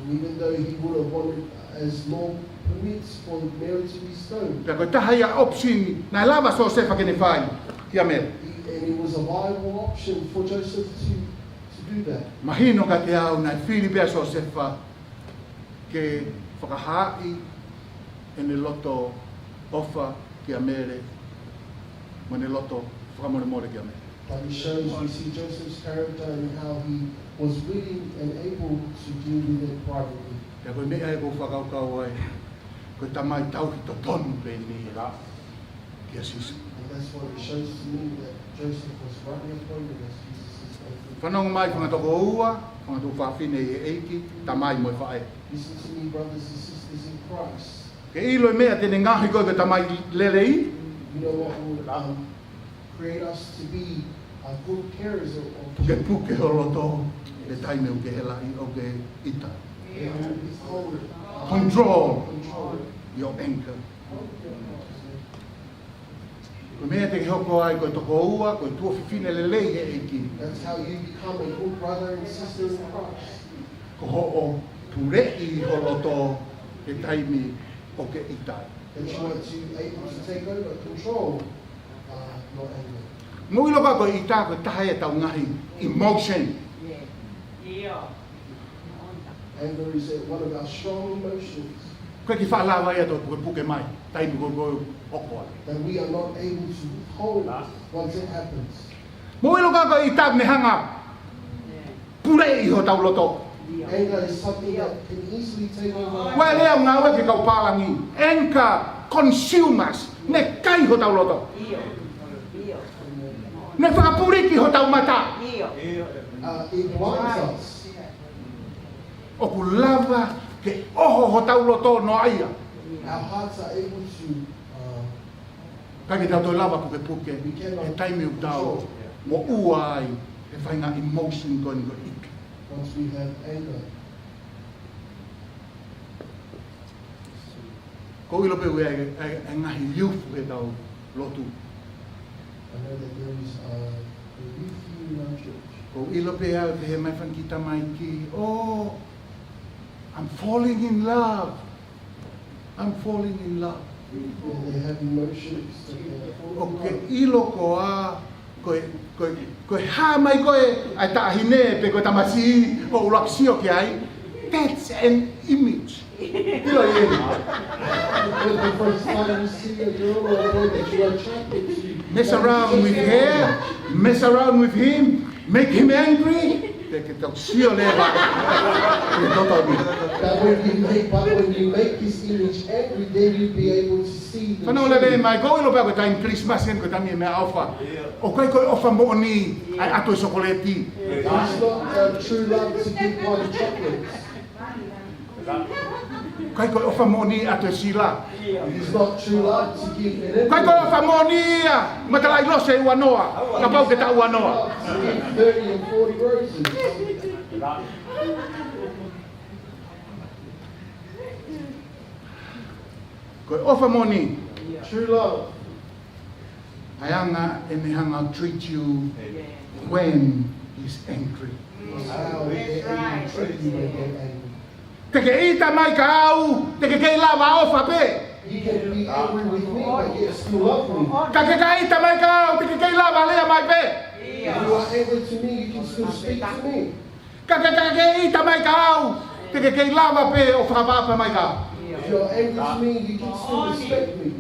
And even though he would have wanted, as law permits, for Mary to be stoned. Pea ko e taha ia e ʻopisini naʻe lava ʻe Siosefa ke ne fai kia Mele. He, and it was a viable option for Joseph to, to do that. Mahino kiate au naʻe fili pē ʻa Siosefa ke fakahaaʻi ʻene loto ʻofa kia Mele, mo ʻene loto fakamolemole kia Mele. But it shows, we see Joseph's character and how he was willing and able to deal with it privately. Pea ko e meʻa ia ʻoku ou fakakaukau ai, ko e tamai tauhi totonu pē eni ia kia Sīsū. And that's what it shows to me that Joseph was rightly appointed as Jesus' earthly father. Fanongo mai fanga tokoua, fanga tuofāfine ʻi he ʻEiki, tamai mo e faʻē. Listen to me, brothers and sisters in Christ. Ke ʻilo e meʻa te ne ngaohi koe ko e tamai lelei. You know what will, um, create us to be, uh, good carers of, of children. Pukepuke ho loto he taimi ʻoku ke helaʻi, ʻoku ke ʻita. And withhold, uh, Control control. Your anger. Ko e meʻa te ke hoko ai ko e tokoua, ko e tuofāfine lelei he ʻEiki. That's how you become a good brother and sister in Christ. Ko hoʻo puleʻi ho loto he taimi ʻoku ke ʻita ai. That you are to, able to take over, control, uh, your anger. Mou ʻilo koā ko e ʻita ko e taha ia ʻetau ngaahi emotion. ʻIo. Anger is a, one of our strong emotions. ʻOku ʻikai ke faʻa lava ia ʻo toe pukepuke mai, taimi ko ē ʻoku hoko ai. That we are not able to withhold once it happens. Mou ʻilo koā ko e ʻita ʻoku ne hanga ʻo puleʻi hotau loto. Anger is something that can easily take over. Ko e lea ʻoku ngāueʻaki ʻe he kau pālangi. Anger consumes. Ne kai hotau loto. Ne fakapuliki hotau mata. Uh, it blinds us. ʻOku lava ke ʻoho hotau loto noa ia. Our hearts are able to, uh, ʻIkai ke tau toe lava ʻo pukepuke he taimi ʻoku tau moʻua ai he faʻahinga emotion ko eni ko e ika. Once we have anger. ʻOku ou ʻilo pē ʻoku ʻi ai e, e, e ngaahi youth ʻi heʻetau lotu. I know that there is, uh, a youth here in our church. ʻOku ou ʻilo pē au ʻoku pehē mai e fanga kiʻi tamaiki, "Oh, I'm falling in love. I'm falling in love." They have emotions that they are falling in love. ʻOku ke ʻilo koā, ko e, ko e, ko e hā mai ko ē ʻa e taʻahine pe ko e tamasiʻi ʻoku ʻuluaki sio ki ai? That's an image. ʻIlo ē. When the first time you see a girl or a boy that you are attracted to, mess around with her, mess around with him, make him angry, te ke toki sio leva ki he toto ni. But when you make, but when you make this image angry, then you'll be able to see the truth. Fanongo lelei mai, ʻoku ou ʻilo pē ko e taimi Christmas eni ko e taimi e meʻaʻofa. ʻOku ʻikai ko e ʻofa moʻoni ʻa e ʻato e sokoleti. It's not, uh, true love to give one chocolates. ʻIkai ko e ʻofa moʻoni ʻato e sila. It's not true love to give an envelope. ʻIkai ko e ʻofa moʻoni ia, matalaʻi lose ua noa, kapau ke taʻu ua noa. To give thirty and forty roses. Ko e ʻofa moʻoni. True love. ʻA e anga ʻene hanga ʻo treat you when he's angry. How they angry, treat you when they're angry. Te ke ʻita mai kia au, te ke kei lava ʻofa pē. You can be angry with me, but yet still love me. Ka ke kei ʻita mai kia au, te ke kei lava lea mai pē. If you are angry to me, you can still speak to me. Ka ke, ka ke ʻita mai kia au, te ke kei lava pē ʻo fakaʻapaʻapa mai kia au. If you're angry to me, you can still respect me.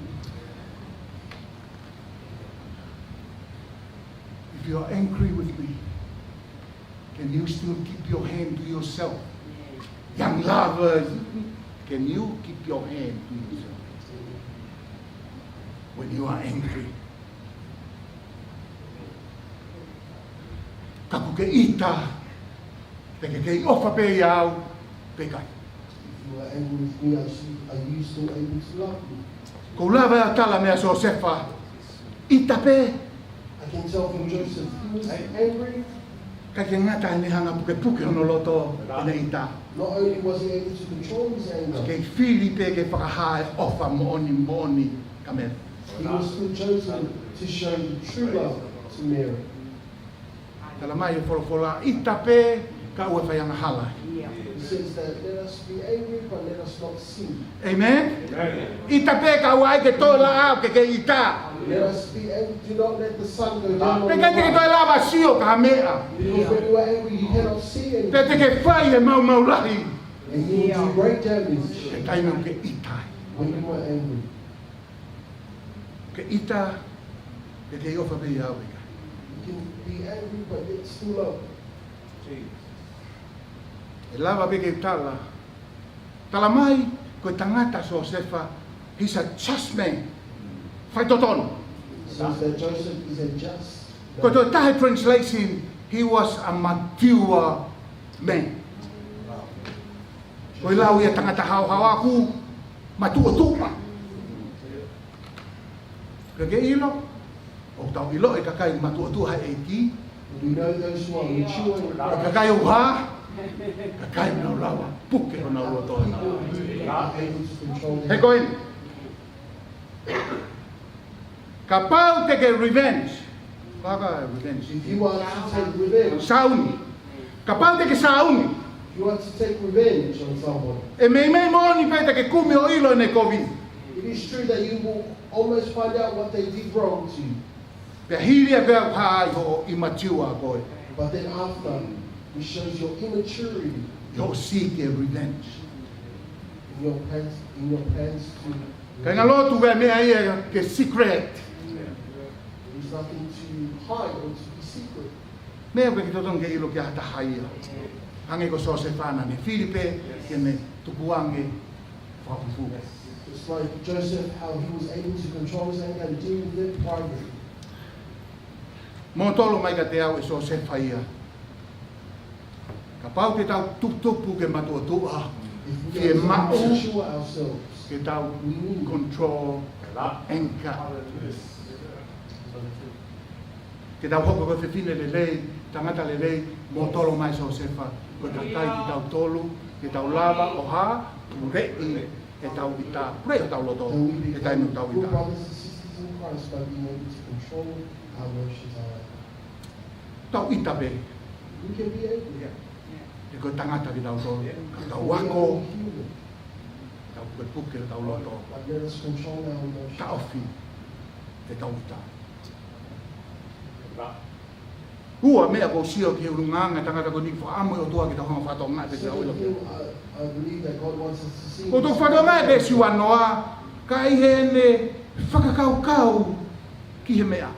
If you're angry with me, can you still keep your hand to yourself? Young lovers, can you keep your hand to yourself when you are angry? Ka ʻoku ke ʻita, te ke kei ʻofa pē ʻia au, pe ʻikai? If you are angry with me, are you, are you still able to love me? ʻOku ou lava ʻo tala meia Siosefa, ʻita pē. I can tell from Joseph, he was angry. ʻIkai ke ngata ʻene hanga ʻo pukepuke hono loto ʻene ʻita. Not only was he able to control his anger, kei fili pē ke fakahā e ʻofa moʻoni moʻoni kia Mele. He was still chosen to show the true love to Mary. Tala mai e folofola, ʻita pē, kae ʻoua ʻe fai angahala. He says that let us be angry, but let us not sin. Amen? ʻIta pē kae ʻoua ʻe ke toe laʻā ke ke ʻita. Let us be angry, do not let the sun go down on your wrath. Pea ʻikai te ke toe lava ʻo sio ki ha meʻa. Because when you are angry, you cannot see anything. Pea te ke fai e maumau lahi. And you will do great damage. He taimi ʻoku ke ʻita ai. When you are angry. Ke ʻita, ke kei ʻofa pē ʻia au pe ʻikai. You can be angry, but yet still love. ʻE lava pē ke tala. Tala mai, ko e tangata Siosefa, he's a just man. Faitotonu. It says that Joseph is a just man. Ko e toe taha e translation, he was a mature man. Ko e lau ia tangata haohaoa ʻoku matuʻotuʻa. Ke ke ʻilo, ʻoku tau ʻilo e kakai matuʻotuʻa he ʻEiki. We know those who are mature in Christ. Kakai ʻoku hā, kakai ʻoku nau lava ʻo puke honau loto. People who are able to control their... He ko eni. Kapau te ke revenge. Ko e hā e revenge? If you are to take revenge, Sāuni. Kapau te ke sāuni. If you are to take revenge on someone, ʻe meimei moʻoni pē te ke kumi ʻo ʻilo ʻene kovi. It is true that you will almost find out what they did wrong to you. Pea hili ia pea ʻoku hā ai hoʻo immature ko ē. But then after, it shows your immaturity. ʻI hoʻo seek e revenge. In your plans, in your plans to... Kāinga lotu, ko e meʻa ia ke secret. There's nothing to hide or to be secret. Meʻa ʻoku ʻikai totonu ke ʻilo ki ha taha ia. Hangē ko Siosefa naʻa ne fili pē ke ne tukuange fakapupuke. It's like Joseph, how he was able to control his anger and deal with it privately. Mōtolo mai kiate au ʻe Siosefa ia. Kapau te tau tuputupu ke matuʻotuʻa, If we are to fiemaʻu mature ourselves, ke tau we need control our anger. Ke tau hoko ko e fefine lelei, tangata lelei, mōtolo mai Siosefa, ko e kakai kitautolu, ke tau lava ʻo hā, puleʻi ʻetau ʻita, puleʻi hotau loto, that we he taimi become ʻoku tau good ʻita. Brothers and sisters in Christ by being able to control our emotions, our anger. Tau ʻita pē. We can be angry. He ko e tangata kitautolu, ka tau ako, tau pukepuke hotau loto, But let us control our emotions. Taʻofi ʻetau ʻita. Ua meʻa ʻoku ou sio ki he ʻulungaanga ʻo e tangata ko eni, fakaʻamu ʻe he ʻOtua ke tau hanga ʻo fakatokangaʻi pē. Second thing, I, I believe that God wants us to see. Ko e tau fakatokangaʻi pē ʻe Siua Noa, ka ʻi heʻene fakakaukau ki he meʻa.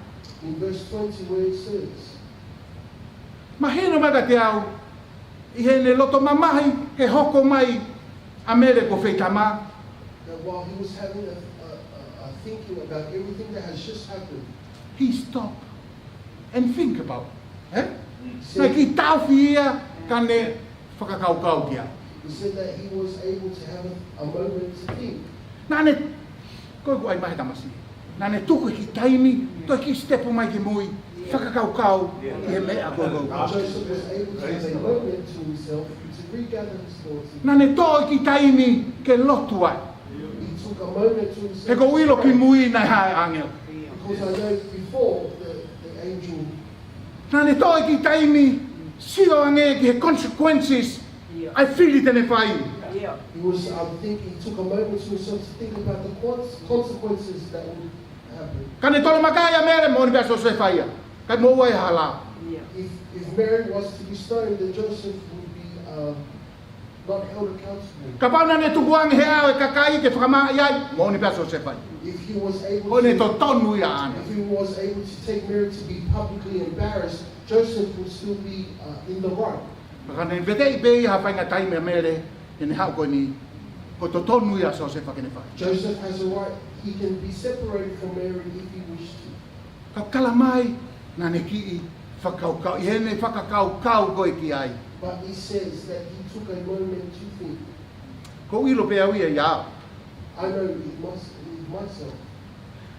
In verse twenty where it says, Mahino mai kiate au, ʻi heʻene loto mamahi he hoko mai ʻa Mele ko Feitama. That while he was having a, a, a, a thinking about everything that has just happened, He stop and think about. Eh? He said, naʻe kiʻi taʻofi ia ka ne fakakaukau ki ai. He said that he was able to have a, a moment to think. Naʻa ne, ko ʻeku ʻai mai he tamasiʻi. Naʻa ne tuku e kiʻi taimi, toe kiʻi step mai ki mui, fakakaukau ʻi he meʻa ko ē. Joseph was able to have a moment to himself to regather his thoughts. Naʻa ne toʻo e kiʻi taimi ke lotu ai. He took a moment to himself. He ʻoku ou ʻilo ki mui naʻe hā e ʻāngelo. Because I know before the, the angel. Naʻa ne toʻo e kiʻi taimi, sio ange ki he consequences ʻa e fili te ne fai. He was, um, thinking, took a moment to himself to think about the cons-, consequences that would happen. Ka ne tolomakaʻi ʻa Mele, moʻoni pē ʻa Siosefa ia. Kae moʻua e hala. If, if Mary was to be stoned, then Joseph would be, um, not held accountable. Kapau naʻa ne tukuange he ʻao ʻo e kakai ke fakamāʻi ai, moʻoni pē ʻa Siosefa ia. If he was able to, ʻo ne totonu ia ʻaʻana. If he was able to take Mary to be publicly embarrassed, Joseph would still be, uh, in the right. Ka ne veteʻi pē ia ha faʻahinga taimi ʻa Mele, ke ne haʻu ko eni, ko e totonu ia ʻa Siosefa ke ne fai. Joseph has a right, he can be separated from Mary if he wished to. Ka tala mai, naʻa ne kiʻi fakakaukau, ʻi heʻene fakakaukau ko ē ki ai. But he says that he took a moment to think. ʻOku ou ʻilo pē au ia ia. I know it must, it myself.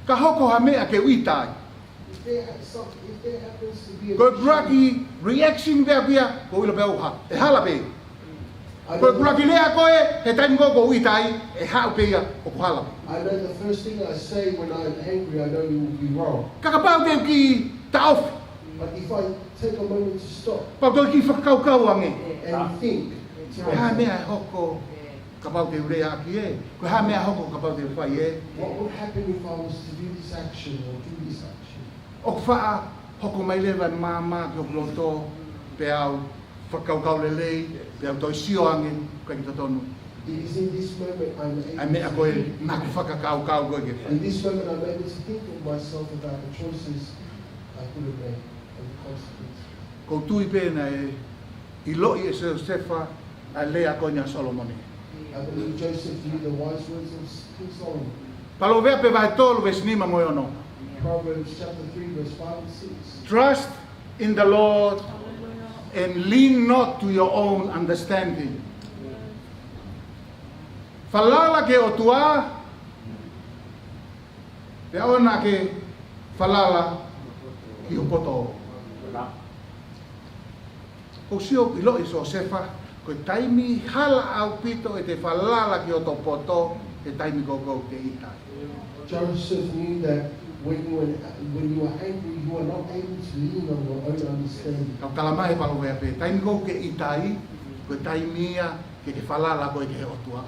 Ka hoko ha meʻa ke u ʻita ai. If there ha-, some, if there happens to be a ko e ʻeku ʻuluaki reaction pē ʻaʻaku ia, ʻoku ou ʻilo pē au ha, ʻe hala pē. Ko e ʻuluaki lea ko ē, he taimi ko ē ʻoku ou ʻita ai, ʻe haʻu pē ia ʻoku hala. I know the first thing I say when I'm angry, I know you will be wrong. Ka kapau te u kiʻi taʻofi. But if I take a moment to stop. Pea u toe kiʻi fakakaukau ange. And think. Ko e hā e meʻa ʻe hoko kapau te u lea ʻaki ē? Ko e hā e meʻa ʻe hoko kapau te u fai ē? What would happen if I was to do this action or do this action? ʻOku faʻa hoko mai leva e maama ki hoku loto, pea u fakakaukau lelei, pea u toe sio ange, ʻoku ʻikai ke totonu. It is in this moment I'm able to think. ʻA e meʻa ko ē naʻa ku fakakaukau ko ē ke fai. In this moment I'm able to think of myself about the choices I could have made and the consequences. ʻOku ou tui pē naʻe ʻiloʻi ʻe Siosefa ʻa e lea ko eni ʻa Solomone. I believe Joseph knew the wise words of King Solomon. Paloveape vahe tolu veesi nima mo e ono. Proverbs chapter three, verse five and six. Trust in the Lord and lean not to your own understanding. Falala ki he ʻOtua, pea ʻoua naʻa ke falala ki ho poto. ʻOku ou sio ʻiloʻi ʻe Siosefa, ko e taimi hala ʻaupito ʻete falala ki hoto poto, he taimi ko ē ʻoku ke ʻita ai. Joseph knew that when you were, when you are angry, you are not able to lean on your own understanding. Ka ʻoku tala mai he Paloveape, taimi ko ē ʻoku ke ʻita ai, ko e taimi ia ke ke falala koe ki he ʻOtua.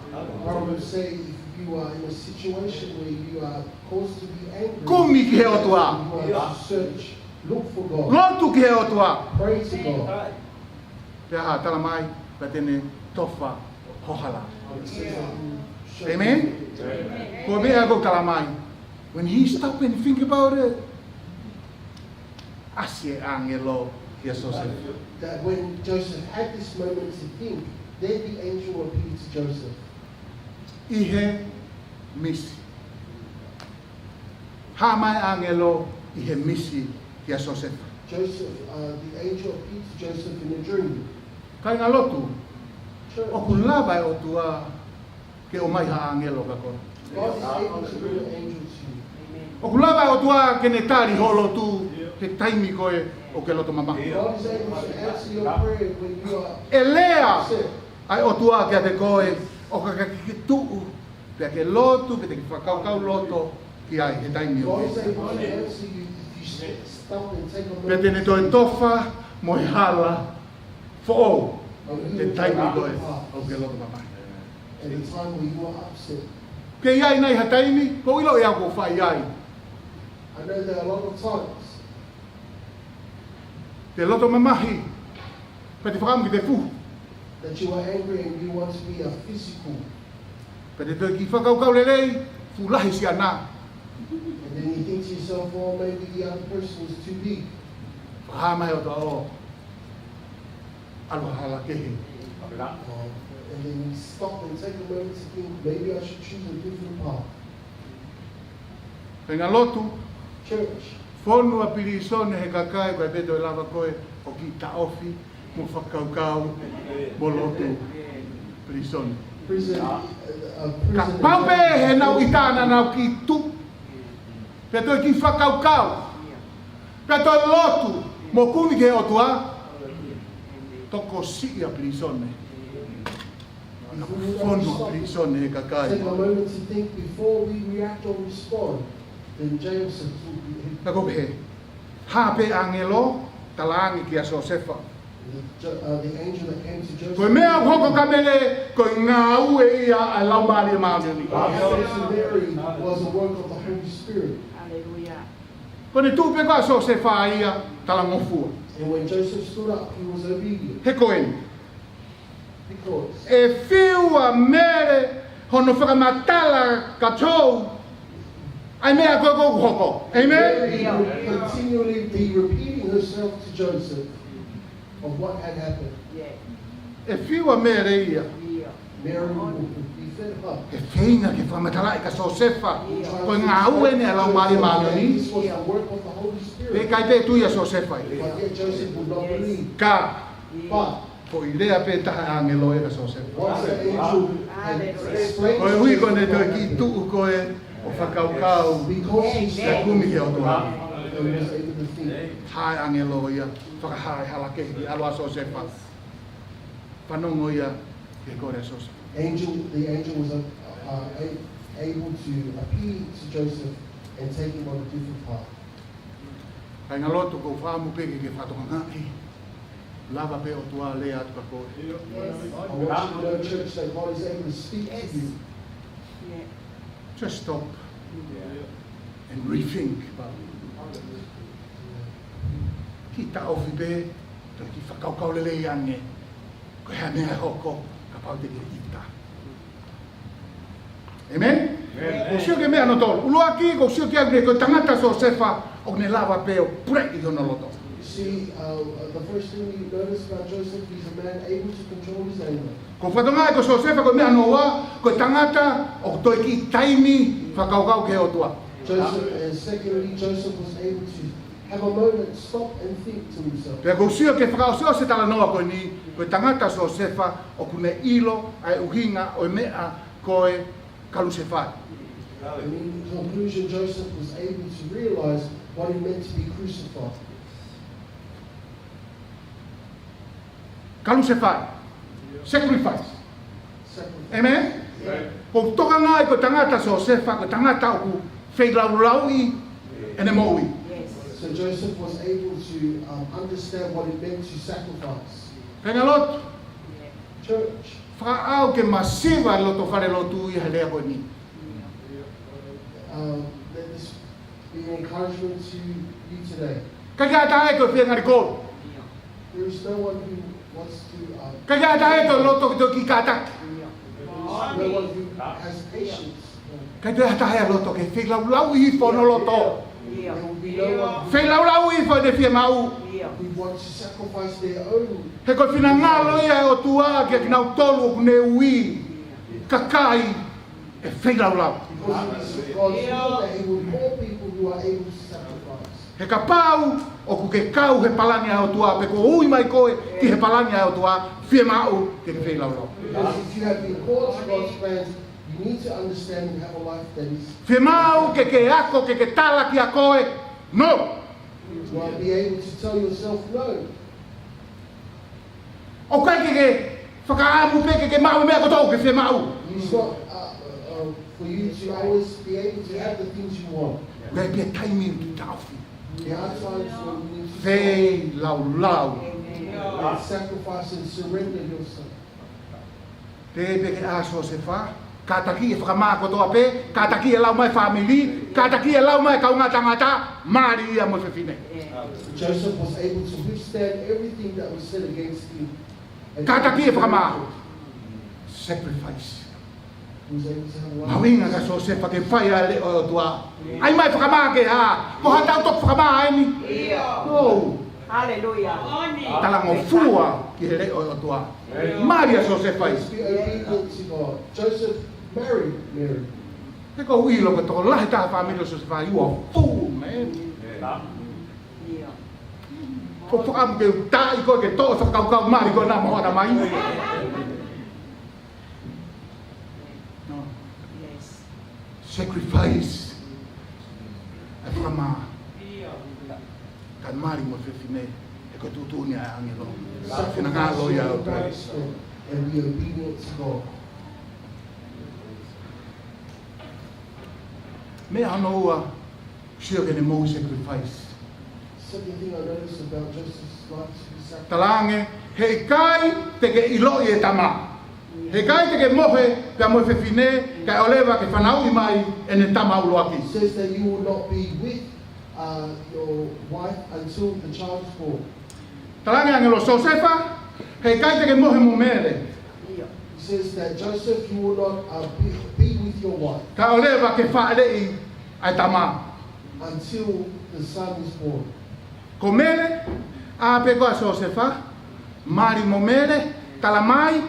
Proverbs say if you are in a situation where you are caused to be angry, kumi ki he ʻOtua. You are to search, look for God. Lotu ki he ʻOtua. Pray to God. Pea hā, tala mai, pea te ne tofa ho hala. Amen? Ko e meʻa ʻoku tala mai. When he stop and think about it, ʻasi e ʻāngelo, kia Siosefa. That when Joseph had this moment to think, then the angel appeared to Joseph. ʻI he misi. Hā mai ʻāngelo ʻi he misi kia Siosefa. Joseph, uh, the angel appeared to Joseph in a dream. Kāinga lotu, Church. ʻOku lava e ʻOtua ke ʻomai ha ʻāngelo kia koe. God is able to bring an angel to you. ʻOku lava e ʻOtua ke ne tali hoʻo lotu he taimi ko ē ʻoku ke loto mamahi. God is able to answer your prayer when you are upset. ʻE lea ʻa e ʻOtua kiate koe ʻo ka ke tuʻu, pea ke lotu, pea te ke fakakaukau loto ki ai he taimi ʻo. God is able to answer you if you s-, stop and take a moment. Pea te ne toe tofa mo e hala foʻou he taimi ko ē ʻoku ke loto mamahi. At the time when you are upset. Ke ʻi ai nai ha taimi, ʻoku ou ʻilo ʻe au ʻoku fai ai. I know there are a lot of times te loto mamahi, pea te fakaʻamu ke te fuhu. That you are angry and you want to be a physical. Pea te toe kiʻi fakakaukau lelei, fuʻu lahi siana. And then you think to yourself, "Oh, maybe the other person is too big." Fakahā mai ʻe he ʻOtua, ʻalu ha hala kehe. Uh, and then you stop and take a moment to think, "Maybe I should choose a different path." Kāinga lotu. Church. Fonu ʻa pilīsone he kakai, ʻoku ʻikai pē toe lava koe ʻo kiʻi taʻofi mo fakakaukau mo lotu pilīsone. Prison, uh, uh, prison. Kapau pē he naʻa nau ʻita naʻa nau kiʻi tuʻu, pea toe kiʻi fakakaukau, pea toe lotu mo kumi ki he ʻOtua, tokosiʻi ʻa pilīsone. Fonu ʻa pilīsone he kakai. Take a moment to think before we react or respond. Then Joseph will be. Ka ko pehē, hā pē ʻāngelo, talaange kia Siosefa. The, uh, the angel that came to Joseph. Ko e meʻa ʻoku hoko kia Mele, ko e ngāue ia ʻa e Laumālie Māʻoniʻoni. What happened to Mary was a work of the Holy Spirit. Hallelujah. Ko ʻene tuʻu pē ko ē ʻa Siosefa ia, talangofua. And when Joseph stood up, he was obedient. He ko eni. Because. ʻE fiu ʻa Mele hono fakamatala kia Siosefa ʻa e meʻa ko ē ʻoku hoko. Amen? Mary would continually be repeating herself to Joseph of what had happened. ʻE fiu ʻa Mele ia. Mary would be fed up. He feinga ke fakamatalaʻi kia Siosefa. Ko e ngāue eni ʻa e Laumālie Māʻoniʻoni. This was the work of the Holy Spirit. Pea ʻikai pē tui ʻa Siosefa ia. But yet Joseph would not believe. Ka. But Ko e lea pē taha ʻa e ʻāngelo ia kia Siosefa. Once the angel had explained. Koeʻuhi ko ʻene toe kiʻi tuʻu ko ē ʻo fakakaukau. Because he said, kumi ki he ʻOtua. He was able to think. Hā e ʻāngelo ia, fakahā e hala kehe ki he ʻalu ʻa Siosefa. Fanongo ia ki he kole ʻa Siosefa. Angel, the angel was, uh, uh, a-, able to appear to Joseph and take him on a different path. Kāinga lotu, ʻoku ou fakaʻamu pē ke ke fakatokangaʻi. Lava pē ʻOtua lea atu kia koe. Yes. I want you to know, church, that God is able to speak to you. Just stop and rethink about it. Kiʻi taʻofi pē, toe kiʻi fakakaukau lelei ange. Ko e hā e meʻa ʻe hoko, kapau te ke ʻita. Amen? Amen. ʻOku ou sio ki he meʻa hono tolu. ʻUluaki, ʻoku ou sio ki ai ko e tangata ʻa Siosefa, ʻoku ne lava pē ʻo puleʻi hono loto. You see, uh, the first thing you notice about Joseph, he's a man able to control his anger. ʻOku ou fakatokangaʻi ko Siosefa ko e meʻa hono ua, ko e tangata ʻoku toe kiʻi taimi fakakaukau ki he ʻOtua. Joseph, and secondly, Joseph was able to have a moment, stop and think to himself. Pea ʻoku ou sio ki he fakaʻosiʻosi e talanoa ko eni, ko e tangata ʻa Siosefa ʻoku ne ʻilo ʻa e ʻuhinga ʻo e meʻa ko e kalusefai. And in conclusion, Joseph was able to realize what it meant to be crucified. Kalusefai. Sacrifice. Sacrifice. Amen? Amen. ʻOku ou tokangaʻi ko e tangata ʻa Siosefa, ko e tangata ʻoku feilaulauʻi ʻene moʻui. So Joseph was able to, um, understand what it meant to sacrifice. Kāinga lotu. Church. Fakaʻau ke masiva e loto falelotu ia he lea ko eni. Um, let this be an encouragement to you today. ʻIkai ke ʻi ai ha taha ia ʻoku fie ngali kolo. There is no one who wants to, um, ʻIkai ke ʻi ai ha taha ia ʻoku loto ke toe kiʻi kātaki. There is no one who has patience. ʻIkai toe ʻi ai ha taha ia ʻoku loto ke feilaulauʻi hifo hono loto. There will be no one. Feilaulauʻi hifo ʻene fiemaʻu. We want to sacrifice their own. He ko e finangalo ia ʻo e ʻOtua kiate kinautolu ʻoku ne ui, kakai ʻe feilaulau. Because it is God's will that he would call people who are able to sacrifice. He kapau ʻoku ke kau he palani ʻa e ʻOtua, pe kuo ui mai koe ki he palani ʻa e ʻOtua, fiemaʻu ke ke feilaulau. Because if you have been called to God's plans, you need to understand and have a life that is. Fiemaʻu ke ke ako, ke ke tala kiate koe, no. You want to be able to tell yourself no. ʻOku ʻikai ke ke fakaʻamu pē ke ke maʻu e meʻa kotoa ʻoku ke fiemaʻu. It's not, uh, uh, uh, for you to always be able to have the things you want. There be a timing to taofi. There are times when you need to stop. Feilaulau. And sacrifice and surrender yourself. Pehē pē ki ai ʻa Siosefa, kātaki e fakamā kotoa pē, kātaki e lau mai fāmili, kātaki e lau mai kaungā tangata, mali ia mo e fefine. Joseph was able to withstand everything that was said against him. Kātaki e fakamā. Sacrifice. He was able to have a life. Mahuʻinga kia Siosefa ke fai ʻa e leʻo ʻo e ʻOtua. ʻAi mai fakamā ke hā? Ko haʻatau toki fakamā eni? No. Haleluia. Talangofua ki he leʻo ʻo e ʻOtua. Mali ʻa Siosefa. Be obedient to God. Joseph married Mary. He ko e ʻilo ko e tokolahi taha fāmili ʻo Siosefa, you are fool, man. Ko e fakaʻamu ke u taaʻi koe ke toʻo e fakakaukau mali ko ena mo hoʻo ʻatamai. No. Sacrifice. ʻA e fakamā. Kae mali mo e fefine, he ko e tuʻutuʻuni ʻa e ʻāngelo. Finangalo ia ʻo e ʻOtua. And be obedient to God. Meʻa hono ua, sio ki heʻene moʻui sacrifice. Second thing I noticed about Joseph's life is he sacrificed. Talaange, heʻikai te ke ʻiloʻi e tama. Heʻikai te ke mohe pea mo e fefine, kae ʻoleva ke fanauʻi mai ʻene tama ʻuluaki. Says that you will not be with, uh, your wife until the child is born. Talaange ʻe he ʻāngelo, Siosefa, heʻikai te ke mohe mo Mele. He says that, Joseph, you will not, uh, be, be with your wife. Kae ʻoleva ke fāʻeleʻi ʻa e tama. Until the son is born. Ko Mele, ʻā pē ko ē ʻa Siosefa, mali mo Mele, tala mai,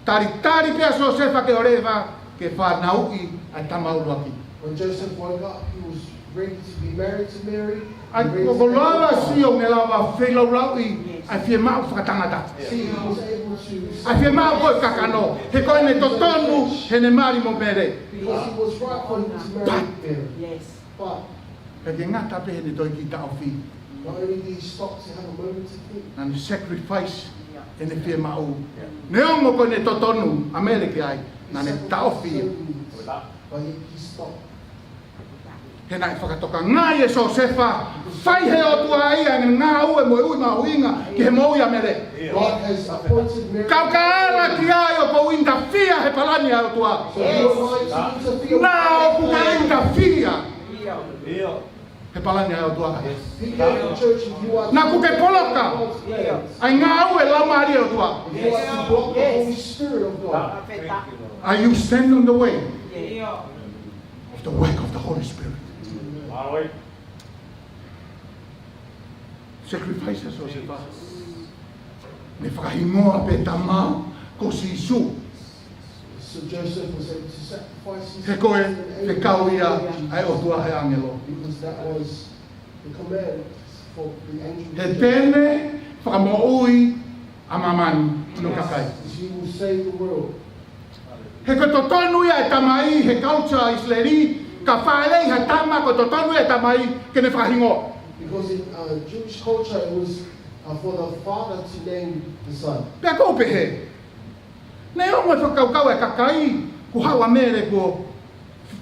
talitali pē ʻa Siosefa ke ʻoleva ke fanauʻi ʻa e tama ʻuluaki. When Joseph woke up, he was ready to be married to Mary. ʻA ia ko e lava sio ʻoku ne lava feilaulauʻi ʻa e fiemaʻu fakatangata. See, he was able to. ʻA e fiemaʻu ko ē kakano, he ko ʻene totonu heʻene mali mo Mele. Because it was right for him to marry Mary. But But Kae ngata pē heʻene toe kiʻi taʻofi. Not only did he stop to have a moment to think, Naʻá ne sacrifice ʻene fiemaʻu. Neongo ko ʻene totonu ʻa Mele ki ai, naʻá ne taʻofi. But he, he stopped. He naʻe fakatokangaʻi ʻe Siosefa, fai ʻe he ʻOtua ia ʻene ngāue mo e ui mahuʻinga ki he moʻui ʻa Mele. God has appointed Mary. Kau ka ala ki ai ʻoku ou interfere he palani ʻa e ʻOtua. So who am I to interfere? Naʻa ʻoku ke interfere he palani ʻa e ʻOtua. Be careful, church, if you are. Naʻa ʻoku ke poloka ʻa e ngāue laumālie ʻo e ʻOtua. If you are to block the Holy Spirit of God. Are you standing on the way of the work of the Holy Spirit? Sacrifice ʻa Siosefa. Ne fakahingoa pē tama ko Sīsū. So Joseph was able to sacrifice his. He ko e fekau ia ʻa e ʻOtua he ʻāngelo. Because that was the command for the angel. He te ne fakamoʻui ʻa māmani, hono kakai. He will save the world. He ko e totonu ia ʻa e tamai, he culture ʻIsileli, ka fāʻeleʻi ha tama, ko e totonu ia ʻa e tamai ke ne fakahingoa. Because in, uh, Jewish culture, it was, uh, for the father to name the son. Pea ʻoku ou pehē, neongo e fakakaukau ʻa e kakai, kuo haʻu ʻa Mele kuo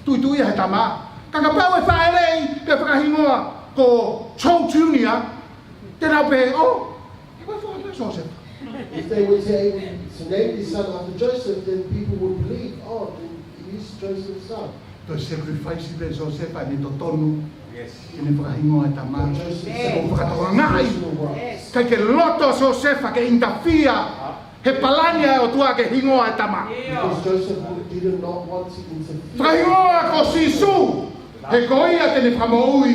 tuituʻia he tama. Ka kapau ʻe fāʻeleʻi, pea fakahingoa ko Joe Junior, te nau pehē, oh, he ko e foha ʻo Siosefa. If they were to able to name this son after Joseph, then people would believe, oh, then it is Joseph's son. Toe sacrifice pē ʻe Siosefa ʻene totonu ke ne fakahingoa e tama. But Joseph sacrificed his personal rights. ʻIkai ke loto ʻa Siosefa ke interfere he palani ʻa e ʻOtua ke hingoa e tama. Because Joseph did not want to interfere. Fakahingoa ko Sīsū, he ko ia te ne fakamoʻui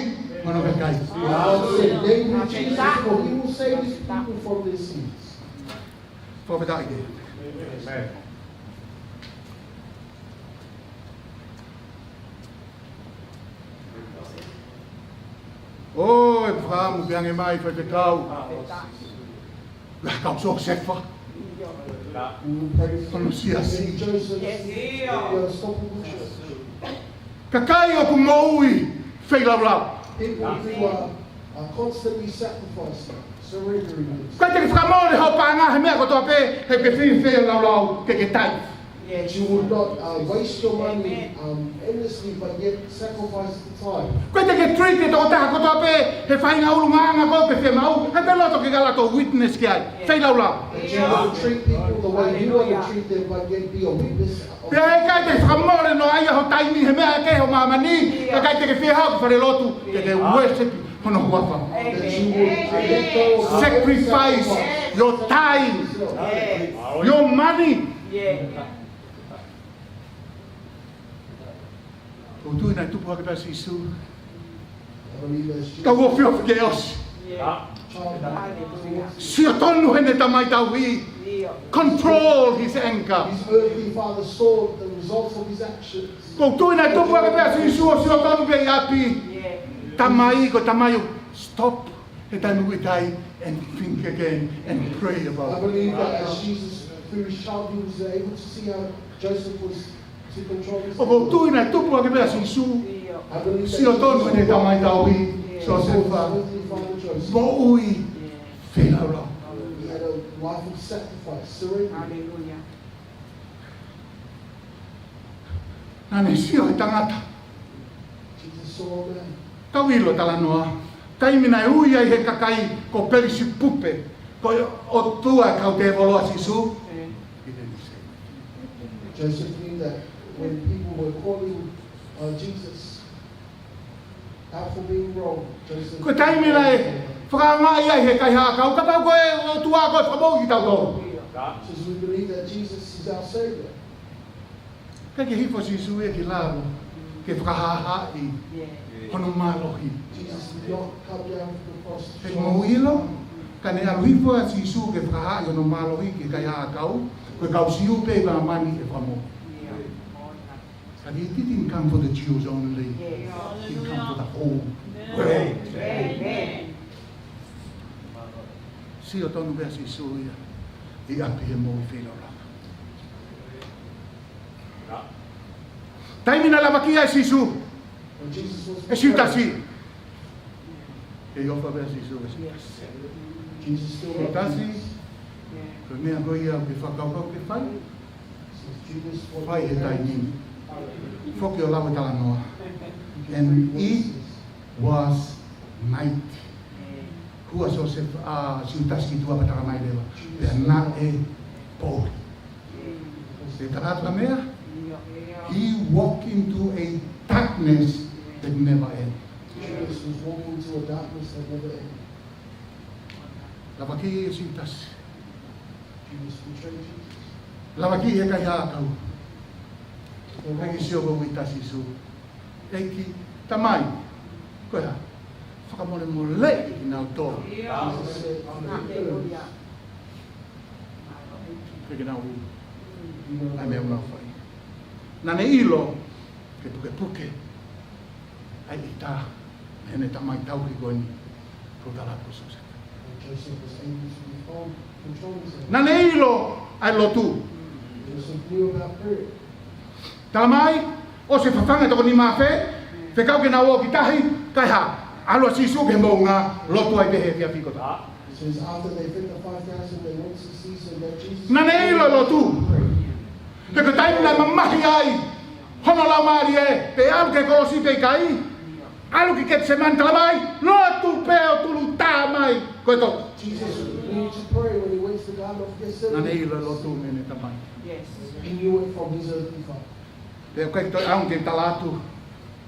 Hono kakai. God said, "Name me Jesus, for he will save his people from their sins." Fakafetaʻi ki he ʻEiki. ʻOku ou fakaʻamu ke ʻoange mai, Faifekau. Ka ko Siosefa. Ko hono siasi. Kakai ʻoku moʻui feilaulau. People who are, are constantly sacrificing, surrendering themselves. ʻIkai te ke fakamole hoʻo paʻanga he meʻa kotoa pē, he ke fie feilaulau, ke ke taifi. That you would not, uh, waste your money, um, endlessly, but yet sacrifice the time. ʻIkai te ke treat e tokotaha kotoa pē he faʻahinga ʻulungaanga ko ē ʻoku ke fiemaʻu, he te ke loto ke ke ʻalu ʻo witness ki ai. Feilaulau. That you would treat people the way you want to treat them, but yet be a witness of. Pea ʻikai te ke fakamole noa ia ho taimi he meʻa kehe ʻo māmani, ka ʻikai te ke fie haʻu ki falelotu, ke ke worship hono huafa. That you would let go of. Sacrifice your time, your money. ʻOku ou tui naʻe tupu hake pē ʻa Sīsū. I believe that Jesus. Ka ʻoku ou ofiofi ke ʻosi. Sio tonu heʻene tamai tauhi. Control his anger. His earthly father saw the results of his actions. ʻOku ou tui naʻe tupu hake pē ʻa Sīsū ʻo sio tonu pē ʻi ʻapi. Tamai, ko e tamai ʻoku stop he taimi ʻoku ʻita ai and think again and pray about it. I believe that as Jesus, through his child, he was able to see how Joseph was to control his. ʻOku ou tui naʻe tupu hake pē ʻa Sīsū. I believe that. Sio tonu heʻene tamai tauhi, Siosefa. Moʻui feilaulau. He had a life of sacrifice, surrender. Naʻa ne sio he tangata. Jesus saw a man. Tau ʻilo talanoa. Taimi naʻe ui ai he kakai ko Pelisipupe, ko e ʻotua ʻo e kau tēvolo ʻa Sīsū. He didn't say. Joseph knew that when people were calling, uh, Jesus, out for being wrong, Joseph. Ko e taimi naʻe fakaangaʻi ai he kaihaʻa ʻakau, kapau ko e ʻotua ko e fakamoʻui kitautolu. Says we believe that Jesus is our Savior. Pea ke hifo Sīsū ia ki lalo, ke fakahāhāʻi hono mālohi. Jesus did not come down from the cross to show us. He mou ʻilo, ka ne ʻalu hifo ʻa Sīsū ke fakahāhāʻi hono mālohi ki he kaihaʻa ʻakau, ko e kau Siu pē ʻi māmani ʻe fakamoʻui. But he didn't come for the Jews only. He come for the whole world. Sio tonu pē ʻa Sīsū ia ʻi ʻapi he moʻui feilaulau. Taimi naʻe lavaki ai ʻa Sīsū ʻe Siutasi, ʻe ʻofa pē ʻa Sīsū ʻia Siutasi. Siutasi, ko e meʻa ko ia ʻoku ke fakakaukau ke fai, fai he taimi ni. Foki ʻo lau e talanoa. And it was night. Hū ʻa Siosefa, ʻa Siutasi ki tuʻa pea talamai leva, pea naʻe poʻuli. Te tala atu ʻa e meʻa, he walked into a darkness that never end. Judas was walking into a darkness that never end. Lavaki ʻe Siutasi. Judas betrayed Jesus. Lavaki he kaihaʻa ʻakau. Hangē ko e sio ko ē ʻa Sīsū. ʻEiki, Tamai, ko e hā? Fakamolemoleʻi kinautolu. Jesus said, "Forgive them." Ke ke nau ʻilo ʻa e meʻa ʻoku nau fai. Naʻa ne ʻilo ke pukepuke ʻa e ʻita mei heʻene tamai tauhi ko eni, ko e tala ko Siosefa. Joseph was able to be calm, control himself. Naʻa ne ʻilo ʻa e lotu. Joseph knew about prayer. Talamai, ʻosi e fafanga e toko nima afe, fekau ke nau ō ki tahi, kae hā? ʻAlu ʻa Sīsū ki he moʻunga, lotu ai pē he efiafi kotoa. It says after they fed the five thousand, they went to see so that Jesus. Naʻa ne ʻilo e lotu. He ko e taimi naʻe mamahi ai hono laumālie, pe ʻalu ki he kolosi pe ʻikai, ʻalu ki Ketisemani, talamai, lotu pē ʻo tulu tā mai ko e toto. Jesus knew to pray when he went to the Garden of Gethsemane. Naʻa ne ʻilo e lotu mei heʻene Tamai. He knew it from his earthly father. Pea ʻoku ʻikai ke toe ʻaonga ke tala atu,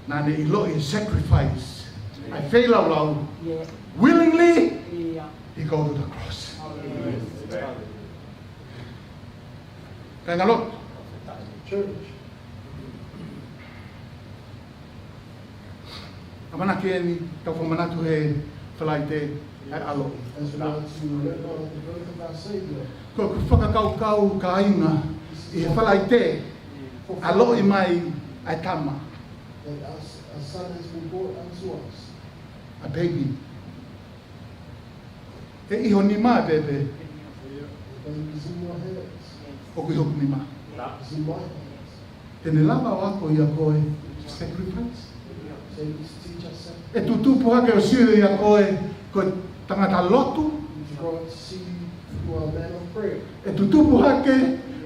naʻa ne ʻiloʻi e sacrifice. ʻA e feilaulau. Willingly, he go to the cross. Kāinga lotu. Church. ʻAmanaki eni, tau fakamanatu he Falaite ʻa e ʻaloʻi. As we are to remember the birth of our Savior, Ko ʻeku fakakaukau kāinga ʻi he Falaite, ʻaloʻi mai ʻa e tama. That our, our son has been brought unto us. A baby. ʻE ʻi ho nima ʻa e pepe. The baby is in your hands. ʻOku ʻi hoku nima. It's in my hands. Te ne lava ʻo ako ʻia koe sacrifice. So it's teach us something. ʻE tutupu hake ʻo sio ʻia koe ko e tangata lotu. If you want to see you are a man of prayer, ʻE tutupu hake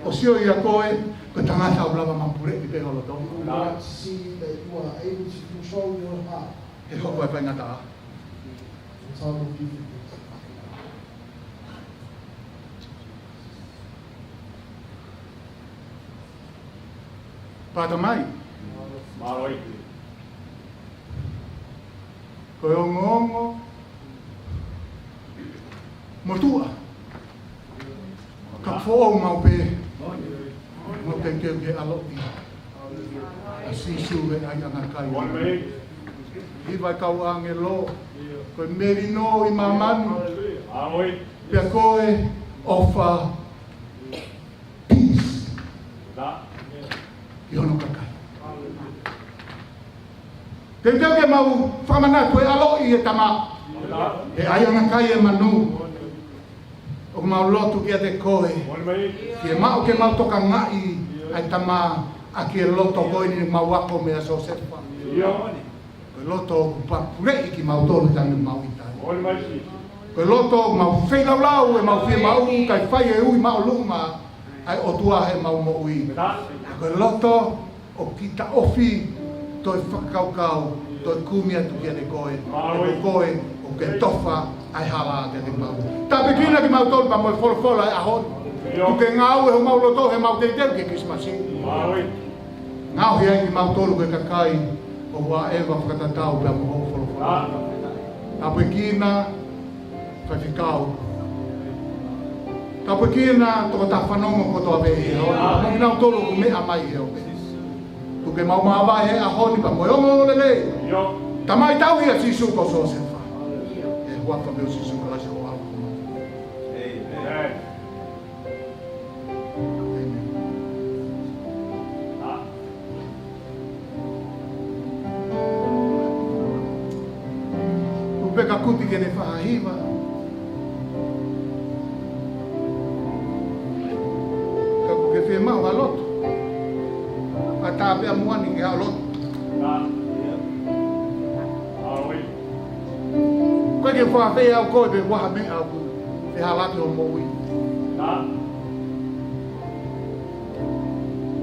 ʻo sio ʻia koe ko e tangata ʻoku lava mapuleʻi pē ho loto. You want to see that you are able to control your heart. He hoko e faingataʻa. In time of difficulty. Pata mai. Mālō. Ko e ongoongo motuʻa. Ka foʻou maʻu pē. Mau teuteu ke ʻaloʻi ʻa Sīsū he ʻaiʻanga kai. Hiva e kau ʻāngelo, ko e melino ʻi māmani. Pea ko e ʻofa, peace, ki hono kakai. Teuteu ke mau fakamanatu e ʻaloʻi e tama he ʻaiʻanga kai e manu. ʻOku mau lotu kiate koe, ke mau, ke mau tokangaʻi ʻa e tama ʻaki e loto ko eni mau ako meia Siosefa. Ko e loto ʻoku mapuleʻi kimautolu he taimi ʻoku mau ʻi ai. Ko e loto ʻoku mau feilaulau ʻemau fiemaʻu, kae fai e ui māʻolunga ʻa e ʻOtua he mau moʻui. Ko e loto ʻoku taʻofi, toe fakakaukau, toe kumi atu kiate koe, he ko koe ʻoku ke tofa ʻa e hala kiate kimautolu. Tāpuekina kimautolu pea mo e folofola he ʻaho ni. Tuku ke ngāue homau loto, he mau teuteu ki he Kilisimasi. Ngaohi ai kimautolu ko e kakai ʻoku ʻaʻeva fakatatau pea mo hoʻo folofola. Tāpuekina Faifekau. Tāpuekina tokotaha fanongo kotoa pē he ʻaho ni. Mo kinautolu ʻoku meʻa mai he ʻaho ni. Tuku ke mau māvae he ʻaho ni pea mo e ongoongolelei. Tamai, tauhi ʻa Sīsū ko Siosefa. ʻI he huafa pē ʻo Sīsū Kalaisi ko homau ʻEiki. ʻĒmeni. Tuku pē ke kuti ke ne faʻa hiva. Ka ʻoku ke fiemaʻu ha lotu, ʻatā pē ʻa muʻa ni ke haʻu ʻo lotu. Ko e ke fafei au koe pe ʻoku ʻi ai ha meʻa ʻoku fehalaki hoʻo moʻui.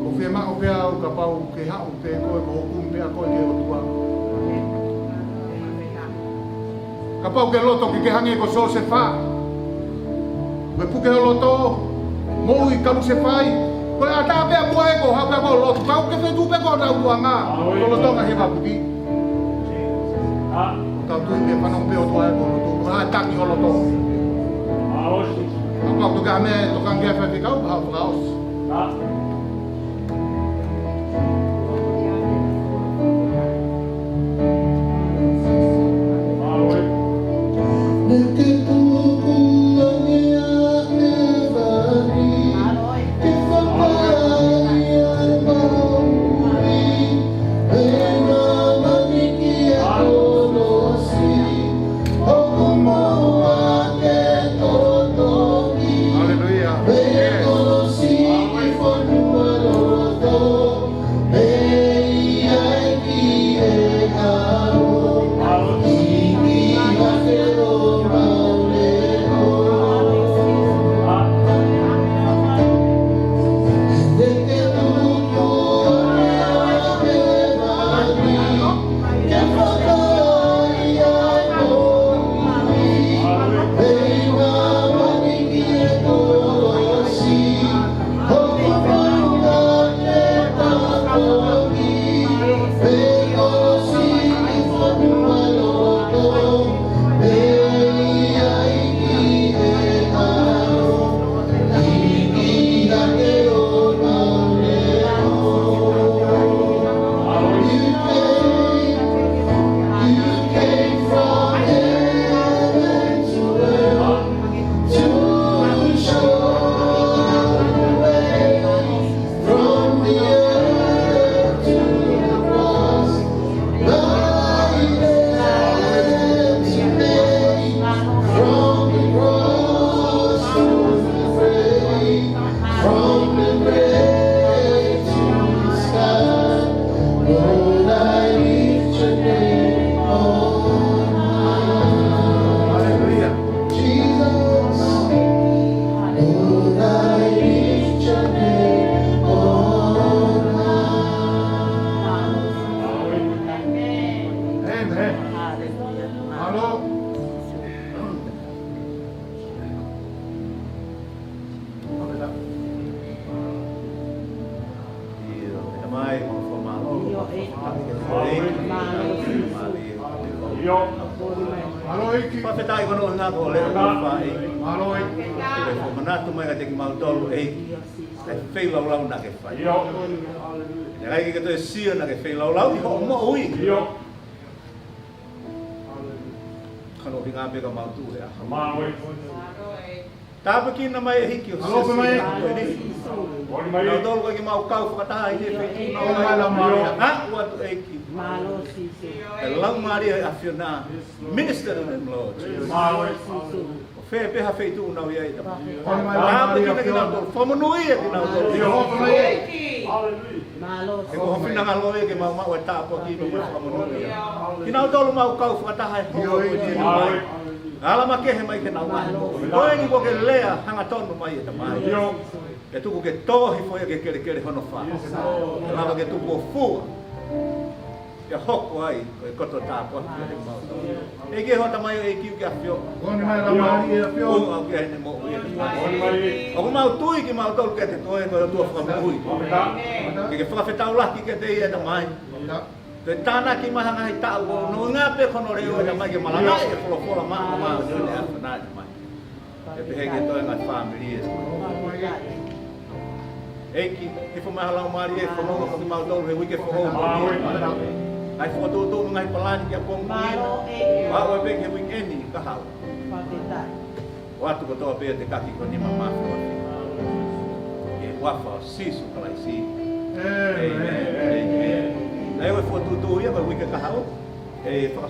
ʻOku fiemaʻu pē au kapau ke haʻu pē koe, ko hoku pē ʻa koe ki he ʻOtua. Kapau ke loto ke ke hangē ko Siosefa, ke puke ho loto, moʻui kalusefai, ko e ʻatā pē ʻa muʻa ē ko e haʻu pē ko e lotu, kapau ke fetuʻu pē ko e ʻOtua ngā, ko e loto ngā he maputi. Tau tui pē fanongo pē ʻOtua ē ko e lotu, ko e tangi ho loto. Kapau toka me, toka ke Faifekau, ha fakaʻosi. Hallelujah. Yes. Mālō ʻEiki. Fakafetaʻi ko hono ʻuhinga ko e leʻo ʻoku fai. Mālō ʻEiki. Ke fakamanatu mai kiate kimautolu ʻEiki ʻa e feilaulau naʻa ke fai. ʻIo. Naʻe ʻikai ke toe sio naʻa ke feilaulau ʻi hoʻo moʻui. ʻIo. Ka ko hono ʻuhinga pē ka mau tuʻu he ʻaho. Mālō ʻEiki. Tāpuekina mai ʻEiki ʻo Mālō Sīsū mai. Ko eni. Mālō mai. Nautolu ko ē ke mau kau fakataha ʻi he feituʻu na. Mālō mai. Aʻu atu ʻEiki. Mālō Sīsū. ʻE Laumālie ʻo e ʻAfiona. Minister to them, Lord. Mālō Sīsū. ʻO fē pē ha feituʻu nau ʻi ai, Tamai. Mālō mai. Tāpuekina kinautolu. Fakamonūʻia kinautolu. Mālō mai. Mālō. He ko ho finangalo ia ke mau maʻu e tāpuaki mo e fakamonūʻia. Kinautolu mau kau fakataha he houa ko eni, Tamai. Ala makehe mai ke nau ʻalu. Ko eni kuo ke lea hangatonu mai, ʻe Tamai. ʻIo. ʻE tuku ke tō hifo ia ki he kelekele hono fā. ʻE lava ke tupu ʻo fua. ʻE hoko ai ko e koto tāpuaki kiate kimautolu. ʻEiki, ʻe hota mai ʻEiki ki he ʻAfio. Ko eni mai Laumālie ʻo e ʻAfio. ʻO aʻu ki heʻene moʻui ʻe Tamai. Ko eni mai. ʻOku mau tui kimautolu kiate koe ko e ʻOtua Fakamoʻui. Ke ke fakafetaulaki kiate ia, ʻe Tamai. Ke tānaki mai ha ngaahi taʻu, ko hono ʻuhinga pē ko hono leʻo, ʻe Tamai, ke malangaʻi e folofola maʻa, maʻa, ʻe Tamai. Ke pehē ki he toenga e fāmili ē. ʻEiki, hifo mai ho Laumālie ʻo fononga mo kimautolu he uike foʻou. Ngaahi fokotuʻutuʻu mo e ngaahi palani ki he ʻaho ni. Aʻu pē ki he uike ni kahaʻu. ʻOatu kotoa pē ʻa e tekaki ko e nima mafimafi. ʻI he huafa ʻo Sīsū Kalaisi. ʻĒmeni. ʻĒmeni. Naʻe ʻi ai e fokotuʻutuʻu ia ko e uike kahaʻu. ʻE fakahoko